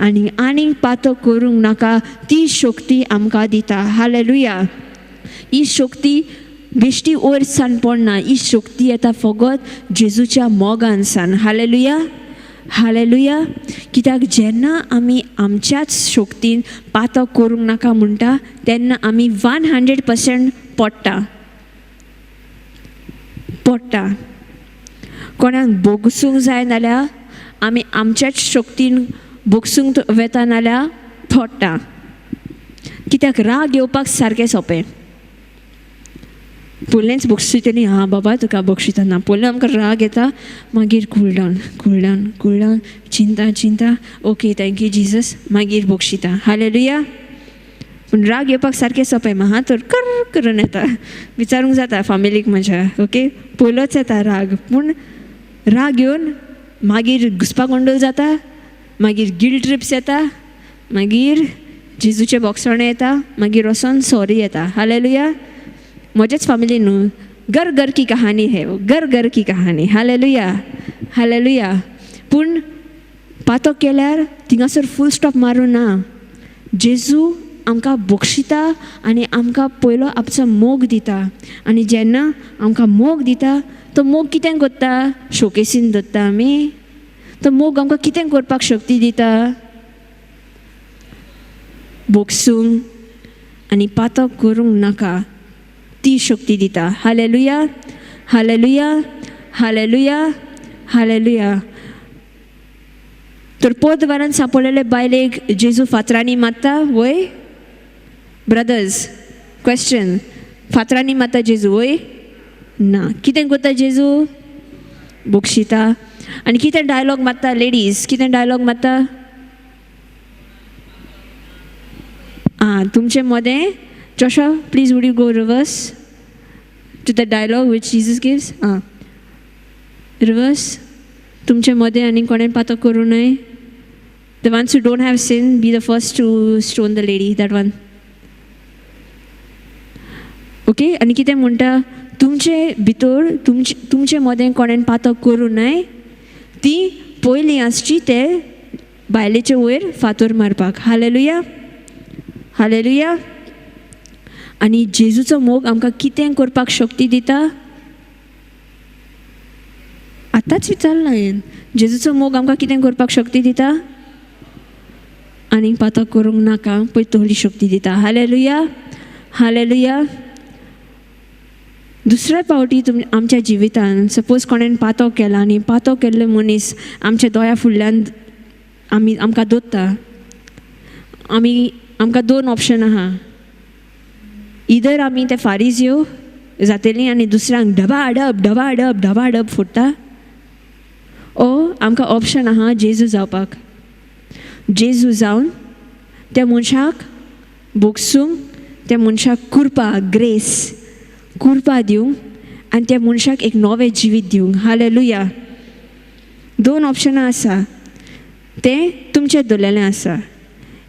आनी आनीक पातक करूंक नाका ती शक्ती आमकां दिता. हालेलुया. ही शक्ती बेश्टी वयर सान पडना, ही शक्ती येता फकत जेजूच्या मोगान सान. हालेलुया. हालेलुया. कित्याक जेन्ना आमी आमच्याच शक्तीन पातक करूंक नाका म्हणटा तेन्ना आमी 100% पडटा पडटा. कोणाक भोगसूंक जाय नाल्यार आमी आमच्याच शक्तीन भोगसूंक वता नाल्यार पडटा. कित्याक राग येवपाक सारकें सोंपें. पयलेंच बक्षितली, हां बाबा तुका बक्षितना पयलें आमकां राग येता, मागीर cool down cool down cool down, चिंता चिंता, ओके thank you Jesus, मागीर बक्षिता. हालेलुया. पूण राग येवपाक सारकें सोंपें, म्हाका तर कर करून येता, विचारूंक जाता फामिलीक म्हज्या. ओके, पयलोच येता राग, पूण राग येवन मागीर घुसपा गोंदळ जाता, मागीर गिल्ट ट्रिप्स येता, मागीर जेजूचें बोगसणें येता, मागीर वचोन सॉरी येता. हालेलुया. म्हजेच फामिली न्हू, घर घर की कहानी है वो, घर घर की कहानी. हालेलुया. हालेलुया. पूण पातक केल्यार थिंगासर फूल स्टॉप मारूं ना. जेजू आमकां बक्षिता आनी आमकां पयलो आपचो मोग दिता आनी जेन्ना आमकां मोग दिता तो मोग कितें करता, शोकेसीन दवरता आमी. तो मोग आमकां कितें करपाक शक्ती दिता, बोगसूंक आनी पातक करूंक नाका ती शक्ती दिता. हालेलुया. हालेलुया. हालेलुया. हालेलुया. तर पोतवारान सांपडलेले बायलेक जेजू फातरांनी मारता वय? ब्रदर्स क्वेश्चन, फातरांनी मारता जेजू वय? ना. कितें करता जेजू? बक्षिता. आनी कितें डायलॉग मारता लेडीज, कितें डायलॉग मारता? आं, तुमचे मदें Joshua, please would you go reverse to the dialogue which Jesus gives? आं, रिवर्स. तुमचे मदें आनी कोणें पातक करूं नये. The ones who don't have sin, be the first to stone the lady, that one. Okay, आनी कितें म्हणटा, तुमचे भितर तुमचे तुमचे मदें कोणें पातक करूं नये, ती पयलीं आसची ते बायलेचे वयर फातर मारपाक. हालेलुया. हालेलुया. आनी जेजूचो मोग आमकां कितें करपाक शक्ती दिता, आतांच विचारलां हांवें. जेजूचो मोग आमकां कितें करपाक शक्ती दिता? आनीक पातक करूंक नाका पळय तसली शक्ती दिता. हालेलुया. हालेलुया. दुसऱ्या पावटी आमच्या जिवितान सपोज कोणेन पातक केला आनी पातक केल्ले मनीस आमच्या दोळ्या फुडल्यान आमी आमकां दोत्ता, आमी आमकां दोन ऑप्शन आहा. इधर आमी ते फारीज जातली आनी दुसऱ्यांक डबा डब डबा डब डबा डब फोडटा, ओ आमकां ऑप्शन आहा जेजू जावपाक. जेजू जावन त्या मनशाक बोगसूंक, त्या मनशाक कृपा, ग्रेस, कृपा दिवंक आनी त्या मनशाक एक नवें जिवीत दिवंक. हालेलुया. दोन ऑप्शनां आसा, तें तुमचें दवरलेलें आसा.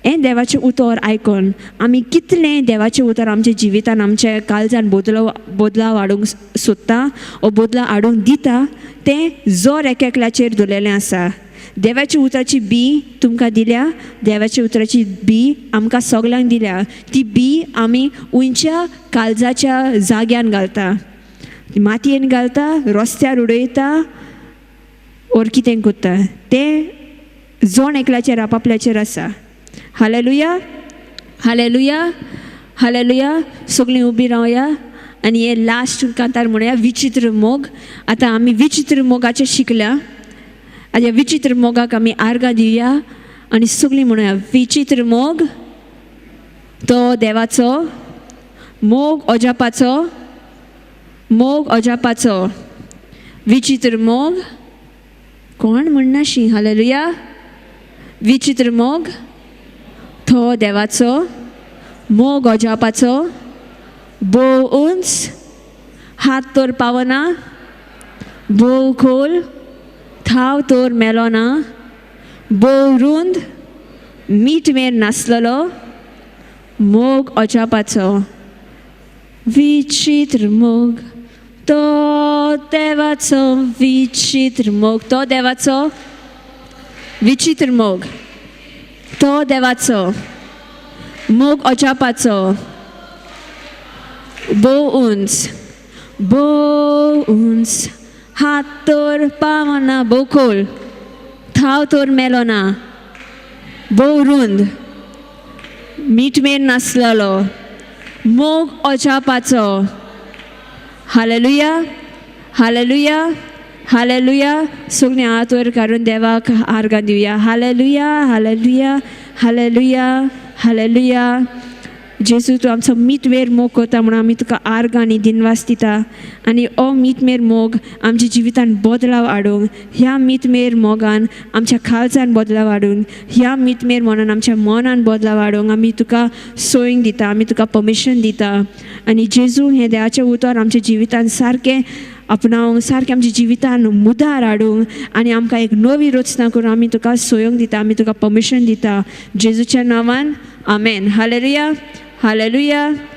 हें देवाचें उतर आयकोन आमी कितलें देवाचें उतर आमच्या जिवितान आमच्या काळजान बदलाव बदलाव हाडूंक सोदता ओ बदलाव हाडूंक दिता, तें जोर एक एकल्याचेर दवरलेलें आसा. देवाच्या उतराची बी तुमकां दिल्या, देवाच्या उतराची बी आमकां सगल्यांक दिल्या. ती बी आमी उंच्या काळजाच्या जाग्यान घालता, मातयेन घालता, रस्त्यार उडयता ओर कितें करता, तें जोण एकल्याचेर आपापल्याचेर आसा. हालेलुया. हालेलुया. हालेलुया. सगळीं उबी रावया आनी हे लास्ट कांतार म्हणया, विचित्र मोग. आतां आमी विचित्र मोगाचें शिकल्या, आनी ह्या विचित्र मोगाक आमी आर्गां दिवया आनी सगळीं म्हणया, विचित्र मोग तो देवाचो, मोग अजापाचो, मोग अजापाचो, विचित्र मोग. कोण म्हणनाशी? हालेलुया. विचित्र मोग तो देवाचो, मोग अजापाचो, भोव उंच हात तर पावना, भोव खोल थाव तर मेलो ना, भोव रूंद, मीठमेर नासलेलो, मोग अजापाचो, विचित्र मोग तो देवाचो, विचित्र मोग तो देवाचो, विचित्र मोग तो देवाचो, मोग अजापाचो, भोव उंच, भोव उंच, हात तर पावना, भोव खोल, थाव तर मेलोना, भोव रूंद, मीठमेर नासलेलो, मोग अजापाचो. Hallelujah, hallelujah, hallelujah. सगळीं हात वयर काडून देवाक आर्गां दिवया. Hallelujah, hallelujah, hallelujah, hallelujah. जेजू, तूं आमचो मीठमेर मोग करता म्हणून आमी तुका आर्गां आनी दिनवास दिता. आनी हो मीठमेर मोग आमच्या जिवितान बदलाव हाडूंक, ह्या मीठमेर मोगान आमच्या काळजान बदलाव हाडूंक, ह्या मीठमेर मनान आमच्या मनान बदलाव हाडूंक आमी तुका सोयींग दिता, आमी तुका परमिशन दिता. आनी जेजू, हें देवाचें उतर आमच्या जिवितान सारकें आपणावंक, सारकें आमच्या जिवितान मुदार हाडूंक आनी आमकां एक नवी रचना करून आमी तुका सोयोंक दिता, आमी तुका परमिशन दिता. जेजूच्या नांवान, आमेन. Hallelujah, hallelujah.